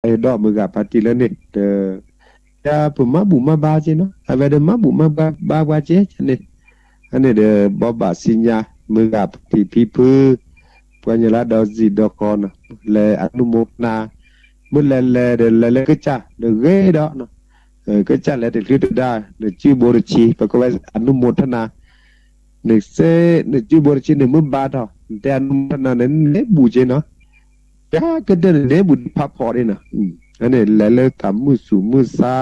ဒီးမုၢ်ဂၤဖါတံၢ်လၢန့ၣ်ဒီး ပမၤဘူၣ်မၤဘါက့နီၤ, အဝဲဒီးမၤဘူၣ်မၤဘါပှၤက့န့ၣ်, အန့ၣ်ဒီး ဘီဘၣ်စံညါ မုၢ်ဂၤဖါတံၢ်ဖံဖု ပှၤကညီလၢဒီးစံၣ်ဒီးဃီနီၤ လဲၤအနုမော်တနာ, မ့ၢ်လဲၤလဲၤဒီးလဲၤလၢကစၢ်ဒီးဂ့ၤဒီး ကစၢ်လဲၤတချုးတဒါ နစုဘိတဆံ ပကဝဲအနုမော်တနာ, နစ့ နစုဘိတဆံ နမ့ၢ်ဘါထီၣ် နတဲအနုမော်တနာန့ၣ် နန့ၢ်ဘူၣ်က့နီၤ, တကတၢၢ်န့ၣ်န့ၢ်ဘူၣ်ဒံးဖးဖီဒံးနီၤ, အန့ၣ်လဲၤလၢတၢ်မုၢ်သူၣ်မုၢ်ဆါ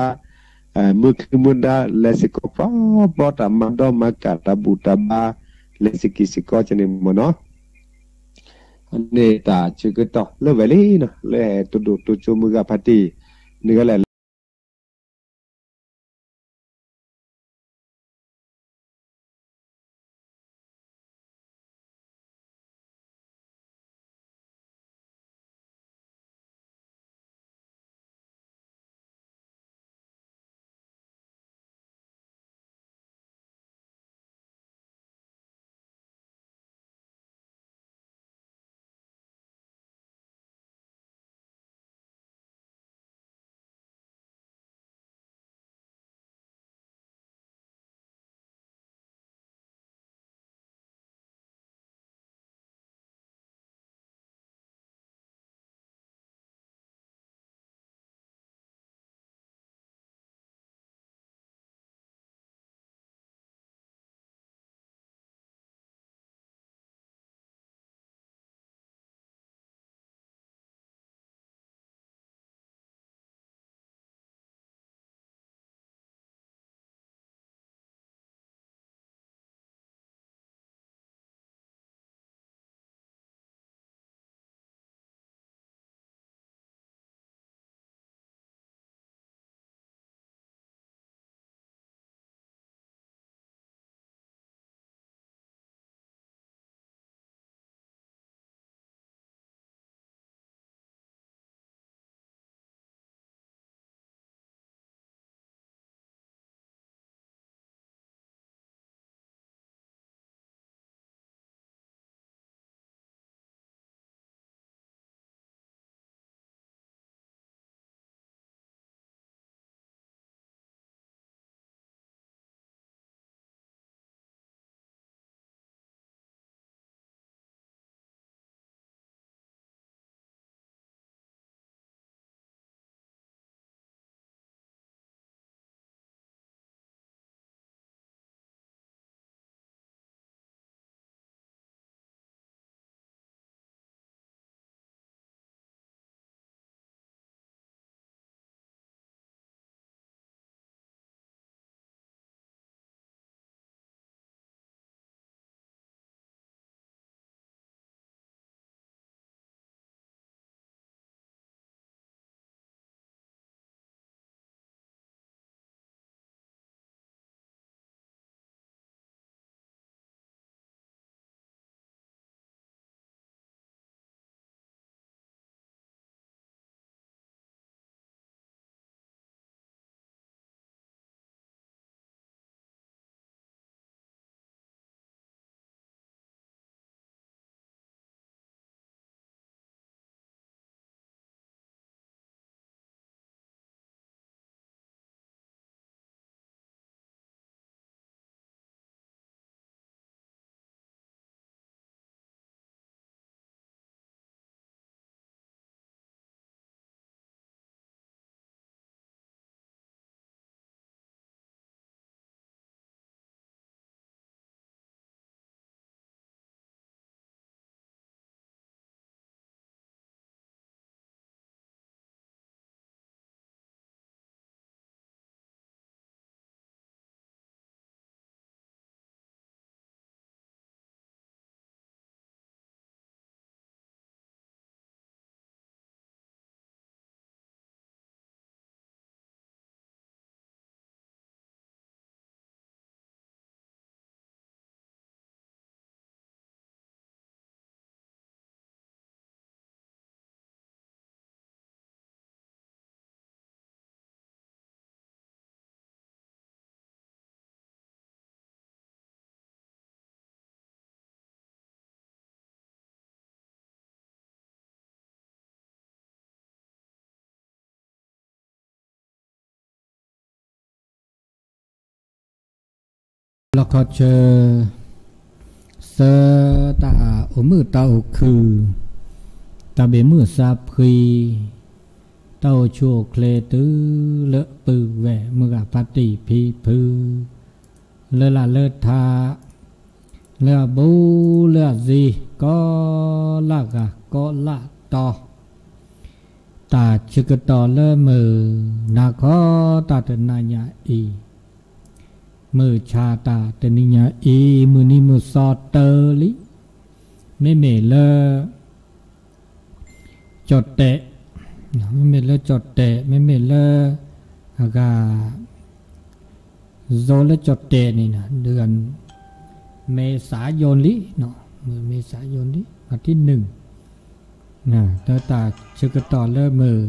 မုၢ်ချံမုၢ်ဒါ လဲၤစ့ၢ်ကီးဖျီဖျီ တၢ်မၤဒီမၤကၣ် တၢ်ဘူၣ်တၢ်ဘါ လဲၤစ့ၢ်ကီးစ့ၢ်ကီးန့ၣ်မ့ၢ်နီၤ, အန့ၣ်တၢ်ဆၢကတီၢ်လၢဝဲလံနီၤ လၢဟဲတဒိၣ်တိစၢၤမုၢ်ဂၤဖါတံၢ် န့ၣ်ကလဲၣ် လီၢ်ခီဆၢ ဆၢတၢ်အိၣ်မုာ်တၢ်အိၣ်ခုၣ်, တၢ်ဘၣ်မုာ်စၢ်ဖှံ, တၢ်အိၣ်ဆူၣ်အိၣ်ချ့တုၤလၢပုၢ်ဝဲၢ်မုၢ်ဂၤဖါတံၢ်ဖံဖု, လၢလၢ်လၢထး, လၢအဘူးလၢအစ့ၤ, ကိးလၢဂၤကိးလၢတီၤ, တၢ်ဆၢကတီၢ်လၢမုၢ်နၤခီတၢ်တနၤညါအံၤ, မုၢ်ဆါတၢ်တနံၤညါအံၤ မုၢ်နံၤမုၢ်သီတၢလံ, မ့မ့ၢ်လၢ ကၠီၣ်တဲာ်, မ့မ့ၢ်လၢကၠီၣ်တဲာ်, မ့မ့ၢ်လၢ အဂၤ စိၤလၢကၠီၣ်တဲာ်န့ၣ်, မ့ၢ်စးယိၣ်လံ, မ့ၢ်စးယိၣ်လံ, အထံၣ်နုာ်, လၢတၢ်ဆၢကတီၢ်လၢမုၢ်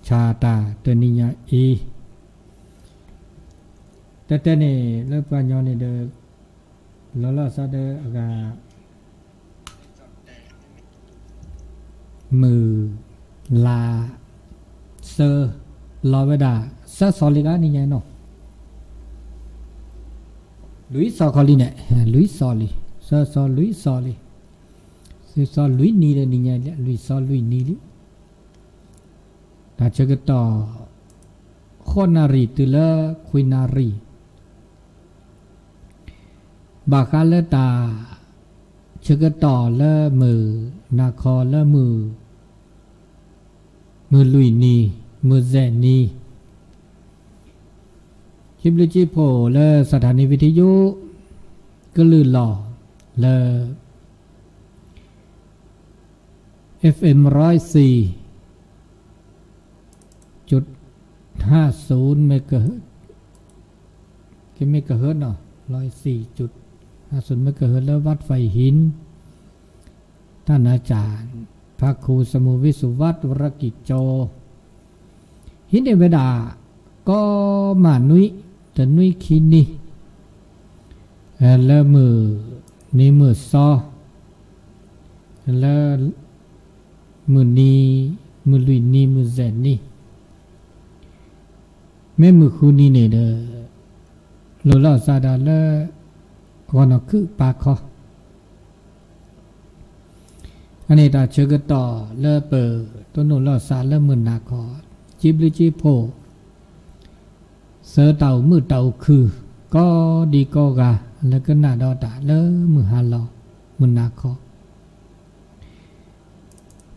ဆါတၢ်တနံၤညါအံၤ, တဲတဲန့ၣ် လၢပှၤညီန့ၣ်ဒီး လီၤလီၤဆီဆီဒီးအဂၤ မုၢ်လါဆၢ လီၤဝဲဒၣ် ဆၢစီၤလံဂၤနံၤညါနီၤ, လွံၢ်စီၤခီလံန့ၣ်, လွံၢ်စီၤလံ, ဆၢစီၤလွံၢ်စီၤလံ, ဆၢစီၤလွံၢ်နံၤဒီးနံၤညါ လွံၢ်စီၤလွံၢ်နံၤလံ, တၢ်ဆၢကတီၢ် ဃိးနၣ်ရံၣ်တုၤလၢခွံနၣ်ရံၣ် ဘၣ်ဃးလၢတၢ်ဆၢကတီၢ်လၢမုၢ်နၤခီလၢမုၢ်, မုၢ်လွံၢ်နံၤ, မုၢ်စဲးနံၤ, ယဘျုးက့ဖိလၢ စထၣ်နံၣ်ဝံထံယိ ကလုၢ်လီၢ်လၢ FM ร้อยสี่จุดห้าศูนย์ megahertz, က megahertz နီၤ, ร้อยสี่จุดห้าศูนย์ megahertz လၢ วัดไฟหิน ท่านอาจารย์ พระครูสมุทรวิสุวัฒน์ วรกิจโจ ဟံးန့ၢ်ဝဲဒၣ် ကိးမုၢ်နွံ တနွံခံနံၤ လၢမုၢ်နံၤမုၢ်သီ လၢ မုၢ်နံၤ, မုၢ်လွံၢ်နံၤ မုၢ်စဲးနံၤ, မ့ၢ်မုၢ်ဃုနံၤန့ၣ်ဒီး လိၣ်လီၤစၢ်ဒၣ်လၢ ဂီၤနီၢ်ခုၣ်ပာ်ခီ, အန့ၣ်တၢ်ဆၢကတီၢ်လၢပတိၢ်နီၣ်လီၤစၢ်လၢမုၢ်နၤခီ, ကံဘျုးက့ဖိ ဆၢတၢ်အိၣ်မုာ်တၢ်အိၣ်ခုၣ် ကိးဒံကိးဂၤ လၢကနၣ်ဒီးတၢ်လၢမုၢ်ဟါလီၤ မုၢ်နၤခီ,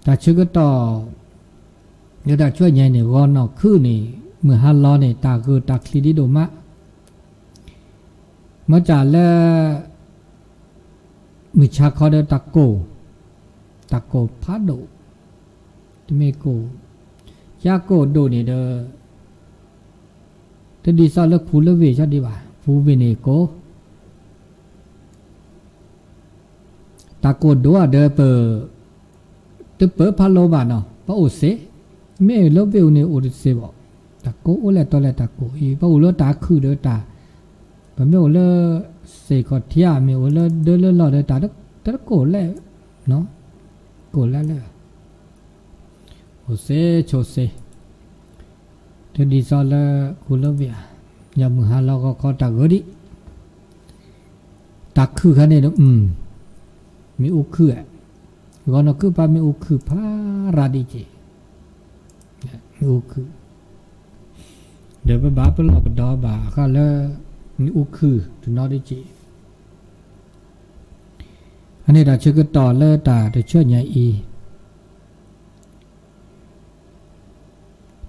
တၢ်ဆၢကတီၢ် လၢတၢ်ဆူညါန့ၣ် ဂီၤနီၢ်ခုၣ်န့ၣ် မုၢ်ဟါလီၤန့ၣ် တၢ်ဂၢၢ်တၢ်ချံးဒ်ဒိၣ်မး, မ့ၢ်တၢ်လၢ မုၢ်ဆါခီဒီးတၢ်ကိၢ်, တၢ်ကိၢ်ဖးဒိၣ်, တမ့ၢ်ကိၢ်, ယါကိၢ်ဒိၣ်န့ၣ်ဒီး တဒ်သိးလၢခူလၢဝ့ၢ်ဆီဒံးဘၣ်, ခူဝ့ၢ်န့ၣ်ကိၢ်, တၢ်ကိၢ်ဒိၣ်အဒီးပ တပၢဖးလိဘၣ်နီၤ, ပအိၣ်စ့, မ့ၢ်လၢဝ့ၢ်အူန့ၣ်အိၣ်တစ့ဘၣ်, တၢ်ကိၢ်အိၣ်လဲၣ်တီလဲၣ်တၢ်ကိၢ်အံၤ, ပအိၣ်လၢတၢ်ခုၣ်ဒီးတၢ်, ပမ့ၢ်အိၣ်လၢ စ့ၢ်ခီၣ်ထံး မ့ၢ်အိၣ်လၢဒၢလၢလီၢ်ဒီးတၢ်တကိၢ်လဲၣ်, ကိၢ်လဲၣ်လဲၣ်, အိၣ်စ့ဆိးစ့, တဒ်သိးလၢခူလၢဝ့ၢ်ဧါ, ယမုၢ်ဟါလီၤဂီၤခီတၢ်ဂၢၢ်ဒံး တၢ်ခုၣ်ခါန့ၣ်ဒီး မ့ၢ်အူခုၣ်ဧါ, ဂီၤနီၢ်ခုၣ်ပာ်မ့ၢ်အူခုၣ်ဖးရၤဒံးက့ၤ, မ့ၢ်အူခုၣ်, ဒီးပဘၣ်ပလီၢ်ပဒီဘၣ်ဃးလၢ မ့ၢ်အူခုၣ်တနီၤဒံးက့ၤ, အန့ၣ်တၢ်ဆၢကတီၢ်လၢတၢ်တဆူညါအံၤ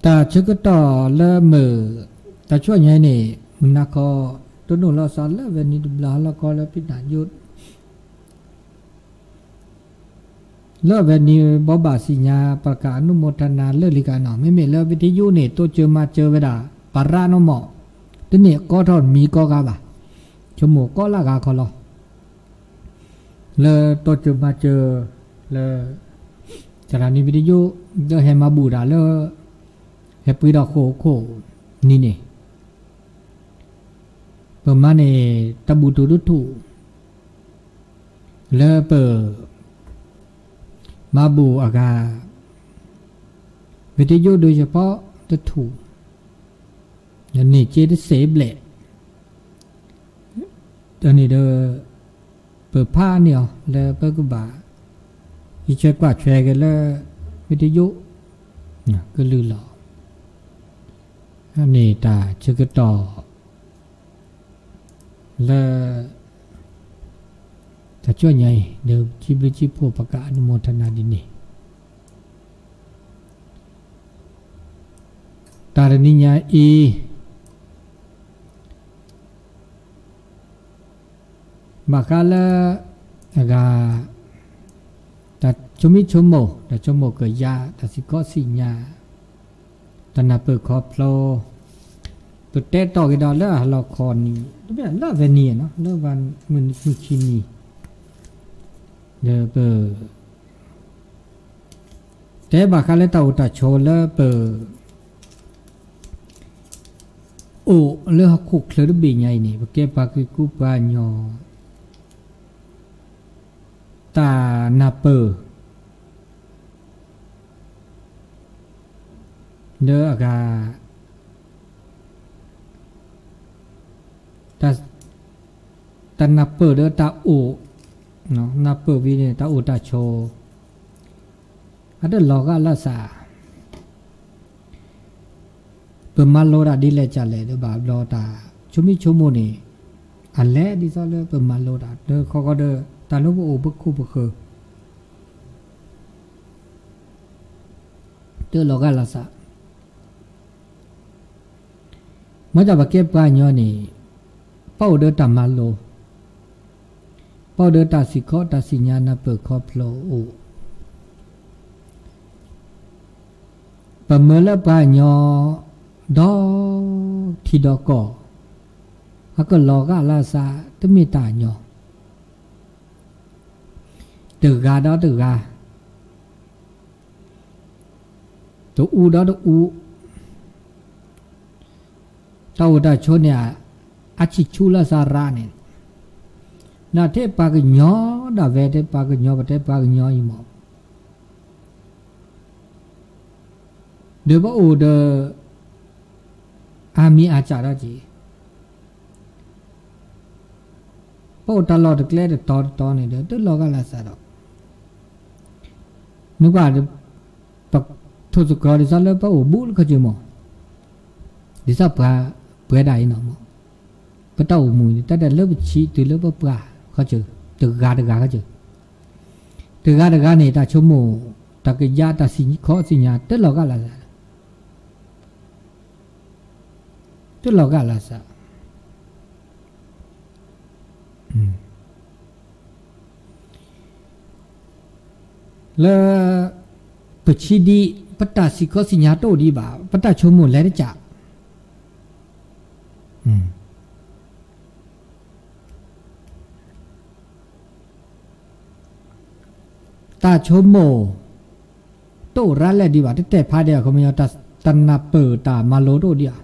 တၢ်ဆၢကတီၢ်လၢမုၢ်, တၢ်ဆူညါအံၤန့ၣ် မုၢ်နၤခီ တိၢ်နီၣ်လီၤစၢ်လၢဝဲနံၤတဘျီဟါလီၤခီလၢဖံးနၢ်ယိ လၢအဝဲန့ၣ် ဘိးဘၣ်စံၣ်ညါ ပှၤက အနုမောทนา လၢာ်လံကနီၤ, မ့မ့ၢ်လၢဝံထံယိန့ၣ် တိစၢၤမၤစၢၤဝဲဒၣ် ပှၤရၤနီၢ်မီၢ်, တန့ၢ်ကီထီၣ်မံၤကိးဂၤဘၣ်, ဆိကမိၣ်ကိးလၢဂၤခီလီၤ. လၢတိစၢၤမၤစၢၤ လၢ သရၣ်နံၤဝံထံယိ လၢဟဲမၤဘူၣ်တၢ်လၢ ဟဲပှ့ၤဒီးဃိာ်ခိၣ်နံၤန့ၣ် ပမၤန့ၢ်တၢ်ဘူၣ်ထူၣ်တထူၣ် လၢပ မၤဘူၣ်အဂၤ ဝံထံယိ ဒုးယဖီတထူၣ် န့ၢ်စ့တစဲးဘျဲၣ် အန့ၣ်ဒီး ပဖးန့ၢ်အီၤလၢပကဘၣ် ယဆဲးကွၢ်ထွဲက့ၤလၢ ဝံတယိၣ် ကလုၢ်လီၤ. အန့ၣ်တၢ်ဆၢကတီၢ် လၢ တၢ်ကၠီၣ်ညါအံၤ ဒီးထံဘျုးထံဖှိၣ် ပကအနုမောထနာဒ်န့ၣ် တၢ်တနံၤညါအံၤ ဘၣ်ဃးလၢ အဂၤ တၢ်ဆိမိၣ်ဆိကမိၣ် တၢ်ဆိကမိၣ်ကယၤ တၢ်စံၣ်ခီၣ်စံၣ်ညါ တၢ်နၢ်ပၢၢ်ခီဖျိ ပတဲတီၢ်က့ၤဒီးလၢအလီၢ်ခီနံၤ တမ့ၢ်လၢအဝဲနံၤနီၤ လၢမုၢ်နံၤခံနံၤ ဒီးပ တဲဘၣ်ဃးလၢတၢ်အိၣ်တၢ်ဆိးလၢပ အိၣ်လၢဟီၣ်ခိၣ်ချၢတဘ့ၣ်ညါအံၤန့ၣ် ပကဲပှၤက့ၤကူပှၤကညီ တၢ်နၢ်ပၢၢ် လၢအဂၤ တၢ်နၢ်ပၢၢ်ဒီးတၢ်အိၣ် နၢ်ပၢၢ်ဝံၤန့ၣ် တၢ်အိၣ်တၢ်ဆိး အတလီၤဂာ်လၢစး ပမၤလိတၢ်ဒ်လဲၣ်ကလဲၣ်ဒီး ဘၣ်ဘျီတၢ်ဆိမိၣ်ဆိကမိၣ်န့ၣ် အလဲၤဒ်သိးလၢပမၤလိတၢ် ဒီးဃီဃီဒီး တၢ်လၢပအိၣ်ပခိၣ်ပဃၢၤ တလီၤဂာ်လၢစး မ့ၢ်တၢ်ပကဲပှၤကညီန့ၣ် ပအိၣ်ဒီးတၢ်မၤလိ ပအိၣ်ဒီးတၢ်စံၣ်ခီၣ်တၢ်စံၣ်ညါနၢ်ပၢၢ်ခီဖျိအိၣ် ပမၢလၢပှၤကညီ ဒီထံဒီကီၢ် အကလီၤဂာ်လၢစး တမ့ၢ်တၢ်ညီ တဂၤဒီးတဂၤ တအူဒီးတအူ တၢ်အိၣ်တၢ်ဆိးန့ၣ် အဆံၣ်ဆူလၢစးရးန့ၣ် နထဲပှၤကညီဒၣ်ဝဲ ထဲပှၤကညီ ပတဲပှၤကညီအံၤမး ဒီးပအိၣ်ဒီး အါမံၤအါစၢ်ဒီးက့ၤ ပအိၣ်တၢ်လီၢ်တကျဲတတီၤတတီၤန့ၣ်ဒီး တလီၤဂာ်လၢစးဒီး နကွၢ် ပထိၣ်သကိးဒ်သိးလၢပအိၣ်ဘူးလၢခီၣ်ဆၢမး ဒ်သိးပှၤပှဲၤဒၣ်အံၤနီၤမး ပတၢ်အိၣ်မူန့ၣ် တၢ်ဒၣ်လၢပဆံးတုၤလၢပပှၢ်ခီၣ်ဆၢ တဂၤတဂၤခီၣ်ဆၢ တဂၤတဂၤန့ၣ် တၢ်ဆိကမိၣ် တၢ်ကယၤ တၢ်စံၣ်ခီၣ်စံၣ်ညါ တလီၤဂာ်လၢစး တလီၤဂာ်လၢစး လၢ ပဆံးဒံး ပတၢ်စံၣ်ခီၣ်စံၣ်ညါတအိၣ်ဒံးဘၣ် ပတၢ်ဆိကမိၣ်လဲၤတကး တၢ်ဆိကမိၣ် တအိၣ်ရၤလဲၣ်ဒံးဘၣ် တတဲဖးဒဲးအခီပညီ တၢ်နၢ်ပၢၢ်တၢ်မၤလိတအိၣ်ဒံး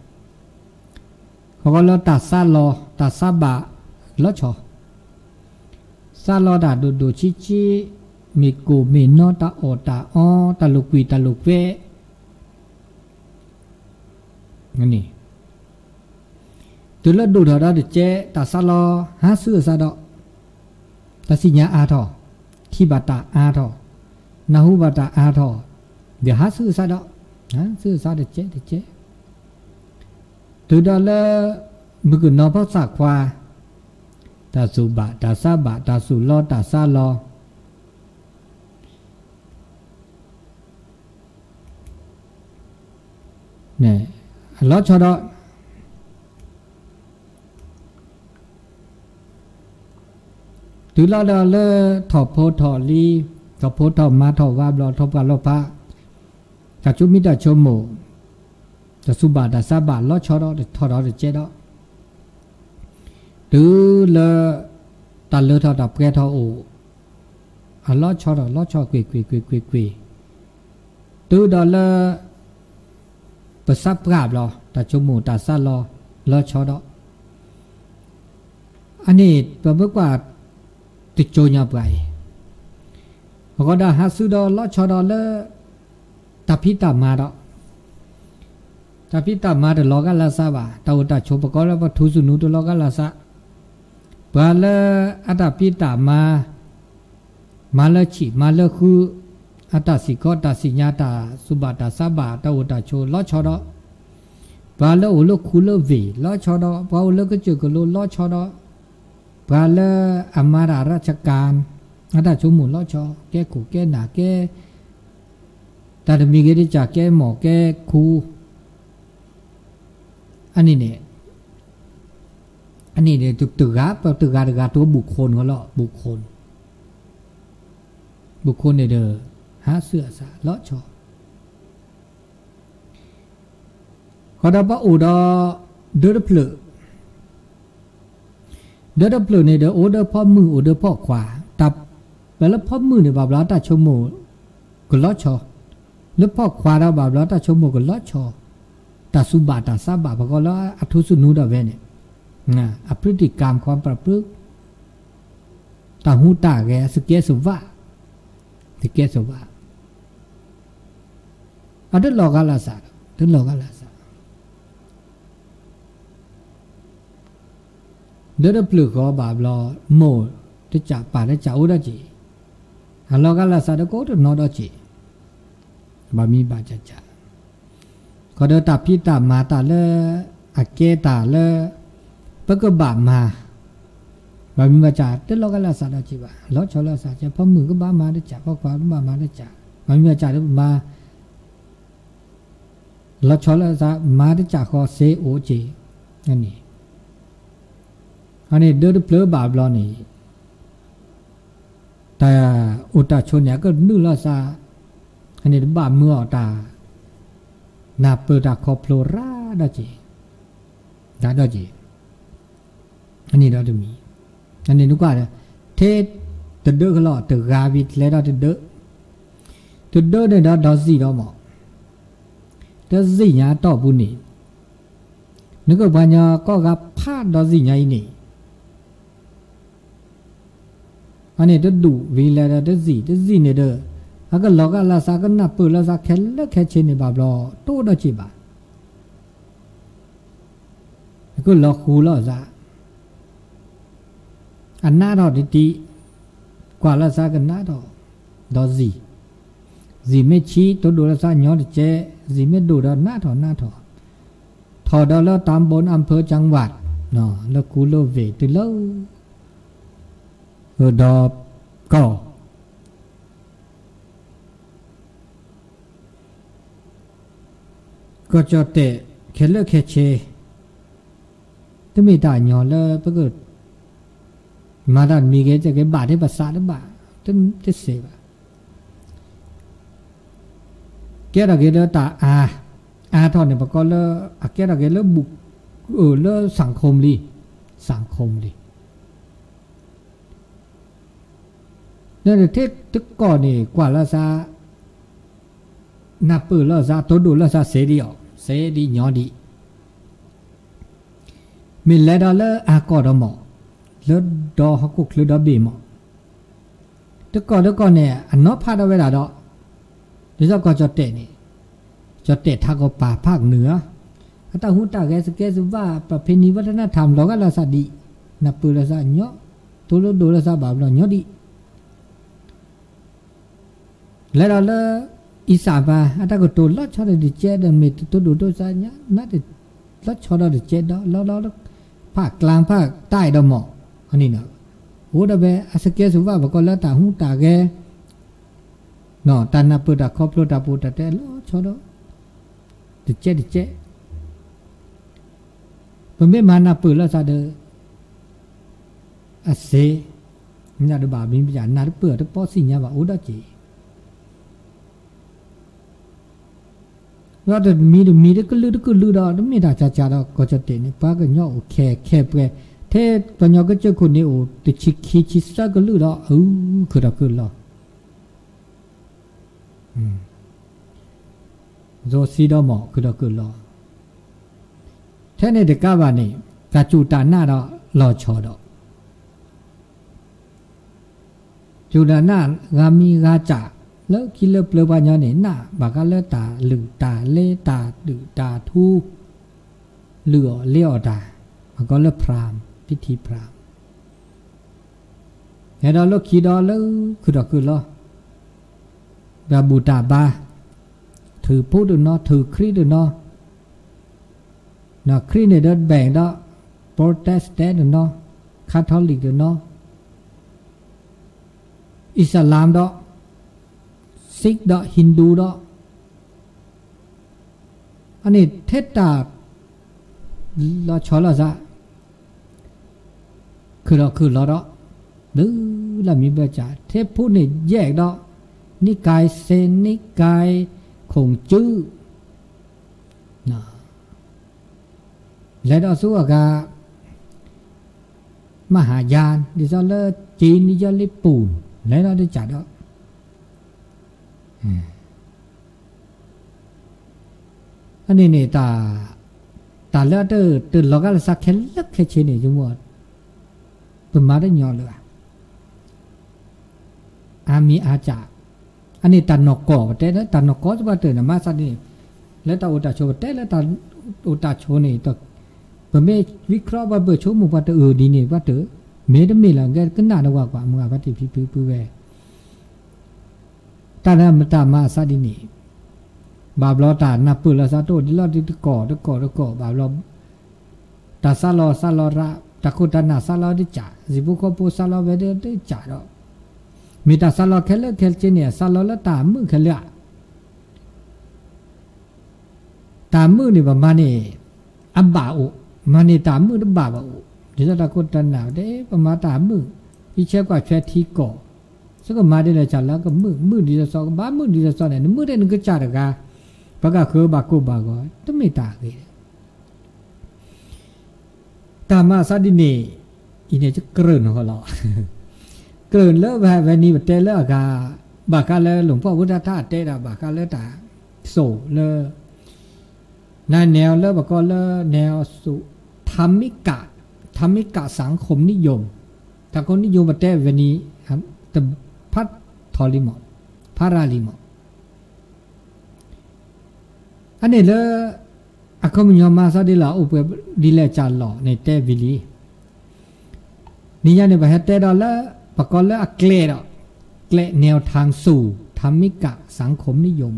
ဧါ ဃီဃီလၢတၢ်ဆါလီၤ တၢ်ဆါဘၣ် လီၤဆီ ဆါလီၤတၢ်ဒိၣ်ဒိၣ်ဆံးဆံး မ့ၢ်ကိၣ်မ့ၢ်နီ တၢ်အီၣ်တၢ်အီ တၢ်လိာ်ကွံာ်တၢ်လိာ်ကွဲ န့ၣ် တုၤလၢဒိၣ်ထီၣ်ဒီးတကဲ တၢ်ဆါလီၤ ဟးဆူအစးဒီး တၢ်စံၣ်ညါအါထီၣ် ထံၣ်ဘၣ်တၢ်အါထီၣ် နၢ်ဟူဘၣ်တၢ်အါထီၣ် ဒီးဟးဆူအစးဒီး ဟးဆူအစးတကဲတကဲ တုၤဒီးလၢ မုၢ်ကနီၤဖီသၣ်ခွါ တၢ်သူၣ်ဘၣ်တၢ်ဆါဘၣ် တၢ်သူၣ်လီတၢ်ဆါလီၤ အလီၤဆီဒီး တုၤလီၤဒီးလၢ ထီၣ်ဖိထီၣ်လံၤ ထီၣ်ဖိထီၣ်မါထီၣ်ဝါဘျီ ထီၣ်ပှၢ်လီၤဖး တၢ်ဆိမိၣ်တၢ်ဆိကမိၣ် တၢ်သူၣ်ဘၣ်တၢ်ဆါဘၣ် လီၤဆီဒီး တထီၣ်ဒီးတကဲဒီး တုၤလၢ တၢ်လၢထီၣ်တၢ်ပှဲၤထီၣ်အိၣ် အလီၤဆီဒီး လီၤဆီကွ့ၢ်ကွ့ၢ်ကွ့ၢ်ကွ့ၢ်ကွ့ၢ် တုၤဒီးလၢ ပစးပှၢ်ဘျီ တၢ်ဆိကမိၣ်တၢ်ဆါလီၤ လီၤဆီဒီး အန့ၣ် ပမ့ၢ်ကွၢ် တကၠိညါပှၤအံၤ အဃိဒီးဟးဆူဒီးလီၤဆီဒီးလၢ တၢ်ဖံးတၢ်မၤဒီး တၢ်ဖံးတၢ်မၤတလီၤဂာ်လၢစးဘၣ် တၢ်အိၣ်တၢ်ဆိးပကိးလၢပထူသနူတလီၤဂာ်လၢစး ပှၤလၢအတၢ်ဖံးတၢ်မၤ, မၤလၢဆံၣ်မၤလၢဃု, အတၢ်စံၣ်ခီတၢ်စံၣ်ညါ တၢ်စူၢ်ဘၣ်တၢ်ဆါဘၣ် တၢ်အိၣ်တၢ်ဆိးလီၤဆီဒီး, ပှၤလၢအိၣ်လၢခူလၢဝ့ၢ်လီၤဆီဒီး, ပှၤအိၣ်လၢကစၢၢ်ကလိလီၤဆီဒီး, ပှၤလၢအမၤတၢ်ရၢၡကၣ် အတၢ်ဆိကမိၣ်လီၤဆီ, ကဲခိၣ်ကဲနၢ်ကဲ တၢ်တမံၤဂ့ၤတကၢ် ကဲမီၢ်ကဲခူ, အန့ၣ်န့ၣ်, အန့ၣ်န့ၣ် တဂၤပတဂၤတဂၤ တဘူၣ်ခိၣ်န့ၣ်လီၤ ဘူၣ်ခိၣ်, ဘူၣ်ခိၣ်န့ၣ်ဒီး ဟးဆူအစးလီၤဆီ, ဃီဒီးပအိၣ်ဒီး ဒၢတဖျၢၣ် ဒၢတဖျၢၣ်န့ၣ်ဒီး အိၣ်ဒီးဖီမုၢ် အိၣ်ဒီးဖီခွါ, တၢ်, ပှၤလၢဖီမုၢ်န့ၣ်ဘၣ်ဘျီတၢ်ဆိကမိၣ်ကလီၤဆီ, လၢဖီခွါဒီးဘၣ်ဘျီတၢ်ဆိကမိၣ်ကလီၤဆီ, တၢ်စူၢ်ဘၣ်တၢ်ဆါဘၣ် ပှၤကီလၢအထူသနူဒီးဝဲန့ၣ်, အဖုတံၢ်ကၢ် ခွါပြးပြး တၢ်ဟူးတၢ်ဂဲၤ အစကဲစဝး, စကဲစဝး, အတလီၤဂာ်လၢစးဒီး တလီၤဂာ်လၢစး ဒၢတဖျၢၣ်ဃီဘၣ်ဘျီ မိၢ်တစးပၢ်တစးအိၣ်ဒီးက့ၤ, အလီၤဂာ်လၢစးဒီးကအိၣ်တနီၤဒီးက့ၤ, ဘၣ်မံဘၣ်စးစး, ဃီဒီးတၢ်ဖံးတၢ်မၤတၢ်လၢ အကဲတၢ်လၢ ပကဘၣ်မၤ ဘၣ်မံဘၣ်စး တလီၤဂာ်လၢစးဒီးက့ၤဘၣ်, လီၤဆီလၢစးကဲ ဖီမုၢ်ကဘၣ်မၤတစး ဖီခွါကဘၣ်မၤတစး, ဘၣ်မံဘၣ်စးဒီးမၤ လီၤဆီလၢစး မၤတစးဃီစ့အိၣ်က့ၤ, န့ၣ်, အန့ၣ်ဒၢတဖျၢၣ်ဘၣ်ဘျီန့ၣ် တၢ်အိၣ်တၢ်ဆိးန့ၣ် အကနုာ်လီၤစး, အန့ၣ်တဘၣ်မုာ်အီၤတၢ် နၢ်ပၢၢ်တၢ်ခီဖျိရၣ်ဒီးက့ၤ, ရၣ်ဒီးက့ၤ, အန့ၣ်ဒီးတမံၤ, အန့ၣ်နကွၢ်ဒီး ထဲတဒၢကလီၤ တဂၤဝံၤကျဲဒီးတဒၢ, တဒၢန့ၣ်ဒီးဒီးစံၣ်ဒီးမး, တစံၣ်ညါတီၢ်ပူၤန့ၣ်, နကပှၤညီကီၢ်ဂၤဖးဒီးစံၣ်ညါအံၤန့ၣ် အန့ၣ်တဒူၣ်ဝံၤလဲၤဒီးတစံၣ် တစံၣ်န့ၣ်ဒီး အကလီၤဂာ်လၢစး ကနၢ်ပၢၢ်လၢစး ခဲလၢာ်ခဲဆ့န့ၣ်ဘၣ်ဘျီ တအိၣ်ဒီးက့ၤဘၣ်, အကလီၤဃူလီၤစး, အနးထီၣ်တံၢ်တံၢ်, ကွၢ်လၢစးကနးထီၣ်, ဒီးစံၣ်, စံၣ်မ့ၢ်ဆံး တိဒိၣ်လၢစးညီတကဲ, စံၣ်မ့ၢ်ဒိၣ်ဒီးနးထီၣ်နးထီၣ်, ထီၣ်ဒီးလၢ ตำบล อำเภอ จังหวัด လၢခူလၢဝ့ၢ်တုၤလၢ ဒီးကီၢ် ကီၢ်ကၠီၣ်တဲၣ် ခဲလၢာ်ခဲဆ့, တမ့ၢ်တၢ်ညီလၢပက မၤတၢ်တမံၤဂ့ၤ ကဲဘၣ်ထဲပစးတဘၣ်, တစဲးဘၣ်. ကဲထီၣ်က့ၤလၢတၢ်အါ, အါထီၣ်န့ၣ် ပကိးလၢ အကဲထီၣ်က့ၤလၢဘူၣ်, လၢ สังคม လံ, สังคม လံ. လၢထဲတကီၢ်န့ၣ် ကွၢ်လၢစး, နၢ်ပၢၢ်လၢစး တိဒိၣ်လၢစး စဲဒံးအီၤ, စဲဒံးညီဒံး, မ့ၢ်လဲၤဒီးလၢအါကီၢ်ဒီးမး, လၢဒီဟီၣ်ခိၣ်ချၢဒီဘ့ၣ်မး, တကီၢ်တကီၢ်န့ၣ် အနီၢ်ဖးဒီးဝဲဒၣ်ဒီး, ဒ်သိးကီၢ်ကၠီၣ်တဲၣ်န့ၣ်, ကၠီၣ်တဲၣ်ထးကီၢ်ပၤဖးကနုာ်ဧါ, အတၢ်ဟူးတၢ်ဂဲၤ စကဲစဝး ประเพณีวัฒนธรรม လီၤဂာ်လၢစးဒံး, နၢ်ပၢၢ်လၢစးညီ, တိဒိၣ်လၢစးဘၣ်ဘျီညီဒံး လဲၤဒီးလၢ အံၣ်စၣ်ပၤ အတၢ်ကတိၤလီၤဆီဒီးတကဲဒီး မ့ၢ်တတိဒိၣ်ဒိၣ်စးညါ နးတ လီၤဆီဒီးတကဲဒီး လီၤလီၤလၢ ဖးကျါဖးတၢ်ဒီးမး, အန့ၣ်, အိၣ်ဒီးဖဲအစကဲစဝး ပကိးလၢတၢ်ဟူးတၢ်ဂဲၤ, တၢ်နၢ်ပၢၢ်တၢ်ခီဖျိတၢ်ပူၤတၢ်တဲလီၤဆီဒီး တကဲတကဲ ပမ့ၢ်မၤနၢ်ပၢၢ်လၢစးဒီး အစ့, ညၣ်တဘၣ်မံပယၣ် နၢ်တပၢၢ်တပီစံၣ်ညါဘၣ်အိၣ်ဒီးက့ၤ, ဒီးတမံၤတမံၤတကလုာ်တကလုာ်ဒီး တမ့ၢ်တၢ်ကၢ်ကၢ်ဒီး ကီၢ်ကၠီၣ်တဲၣ်န့ၣ် ပှၤကညီအိၣ်ခဲခဲပှဲၤ, ထဲပှၤကညီကစၢၢ်ခိၣ်န့ၣ်အိၣ်တဆံခံဆံသၢကလုာ်ဒီး အု ခုၣ်ထီၣ်ခုၣ်လီၤ စီၤစံဒီမး ခုၣ်ထီၣ်ခုၣ်လီၤ, ထဲန့ၣ်တကးဘၣ်န့ၣ် တၢ်စူၢ်တၢ်နာ်ဒီးလီၤဆီဒီး စူၢ်တၢ်နာ်ဂၤမံၤဂၤစၢ် လၢခံလၢပျၢၤပှၤညီန့ၣ် နာ်ဘၣ်ဃးလၢတၢ်လုၢ်တၢ်လ့တၢ်ဒုၣ်တၢ်ထူ လုၢ်အီၣ်လ့အီၣ်တၢ် မ့ၢ်ကီးလၢ พราหมณ์ พิธีพราหมณ์ ဟဲဒီးလၢခံဒီးလၢခုၣ်ထီၣ်ခုၣ်လီၤ, တၢ်ဘူၣ်တၢ်ဘါ, ထုးဖူတနီၤ ထုးခရံာ်တနီၤ, ခရံာ်န့ၣ်ဒီးဘဲၣ်ဒီး Protestant တနီၤ, Catholic တနီၤ, Islam ဒီး Sikh ဒီး Hindu ဒီး အန့ၣ်ထဲတၢ် လီၤဆီလီၤစး ခုၣ်ထီၣ်ခုၣ်လီၤဒီး ဘျုးလၢမံဘၢၣ်စၢ် ထဲဖိန့ၣ်ယဲၢ်ဒီး နိကၢၢ်စ့ နိကၢၢ်ခိၣ်စု လဲၤဒီးဆူအဂၤ မဟၣ်ယၤ ဒ်သိးလၢကၠ့နံယီလ့ပူၤ လဲၤဒီးတကးဒီး အန့ၣ်န့ၣ် တၢ်လၢတၢ်လီၤဂာ်လၢစးခဲလၢာ်ခဲဆ့န့ၣ် ယမိၢ် ပမၤတညီလၢၤဘၣ် အါမံၤအါစၢ်, အန့ၣ်တၢ်နီၢ်ကီၢ် ပတဲလၢတၢ်နီၢ်ကီၢ် ပှၤတၢၢ်န့ၣ် မၤသးဒ်န့ၣ် လၢတၢ်အိၣ်တၢ်ဆိး ပတဲလၢတၢ်အိၣ်တၢ်ဆိးန့ၣ် ပမ့ၢ်ဝံခြီး ပှၤဘၢၣ်ဆိကမိၣ် ပှၤတအၢၣ်ဒ်န့ၣ် ပှၤတၢၢ် မ့ၢ်တမ့ၢ်လၢ ကဲကနၣ်နဝၤကွၢ်မုၢ်ဂၤ ပှၤတံၢ်ဖံဖုဖုဝဲ တၢ်လၢမတၤမၤအသးဒ်န့ၣ် ဘၣ်ဘျီတၢ်နၢ်ပၢၢ်လီၤသးတအိၣ်ဒ်လီၤ တကီၢ်တကီၢ်တကီၢ် ဘၣ်ဘျီ တၢ်စးလီၤစးလီၤရၣ် တၢ်ခိၣ်တၢ်နၢ်စးလီၤတကး စံာ်ဖိဃီဖိစးလီၤဝဲဒၣ်တကးဒီး မ့ၢ်တၢ်စးလီၤခဲလၢာ်ခဲဆ့န့ၣ် စးလီၤလၢတၢ်မုာ်ခဲလၢာ်ဧါ တၢ်မုာ်န့ၣ် ပမၤန့ၣ် အဘၣ်အိၣ်, မၤန့ၣ်တၢ်မုာ်တဘၣ်ဘၣ်အိၣ်, ဒ်သိးတၢ်ခိၣ်တၢ်နၢ်တဲ ပမၤတၢ်မုာ်, ယဆဲးကွၢ်ဆွဲထံကီၢ်, စ့ၢ်ကီးမၤဒ်လဲၣ်စ့ၢ်လၢကမုာ်, မုာ်ဒ်သိးသိး ကဘၣ်မုာ်ဒ်သိးသိးန့ၣ် နမုာ်ဒ်နကစၢ်တဂၤ, ပကဃုဘၣ်ကိၢ်ဘၣ်ဂီၤ, တမ့ၢ်တၢ်ဂ့ၤ တၢ်မၤအသးဒ်န့ၣ်, အံၤန့ၣ်ကကြၢးနဟီလီၤ, ကြၢးလၢပဟဲဝဲန့ၣ် ပတဲလၢအဂၤ, ဘၣ်ဃးလၢလူၤဖီၣ်ဝဲဒၣ်တၢ်အတဲဒၣ် ဘၣ်ဃးလၢတၢ်စိာ်လၢ နနဲလၢပကိးလၢ နဲ ထၢမံကၣ်, ထၢမံကၣ် สังคมนิยม, สังคมนิยม ပတဲဝဲန့ၣ် တဖးထီလံမး, ဖးရၤလံမး အန့ၣ်လၢ အခီပညီမၤသးဒ်လဲၣ် အိၣ်ပှဲၤဒ်လဲၣ်ကၢ်လီၤန့ၣ်တဲဝံၤလံ. နံၤညါန့ၣ် ပဟဲတဲဒီးလၢ ပကိးလၢအကျဲဒီး ကျဲ แนวทางสู่ ထၢမံကၣ် สังคมนิยม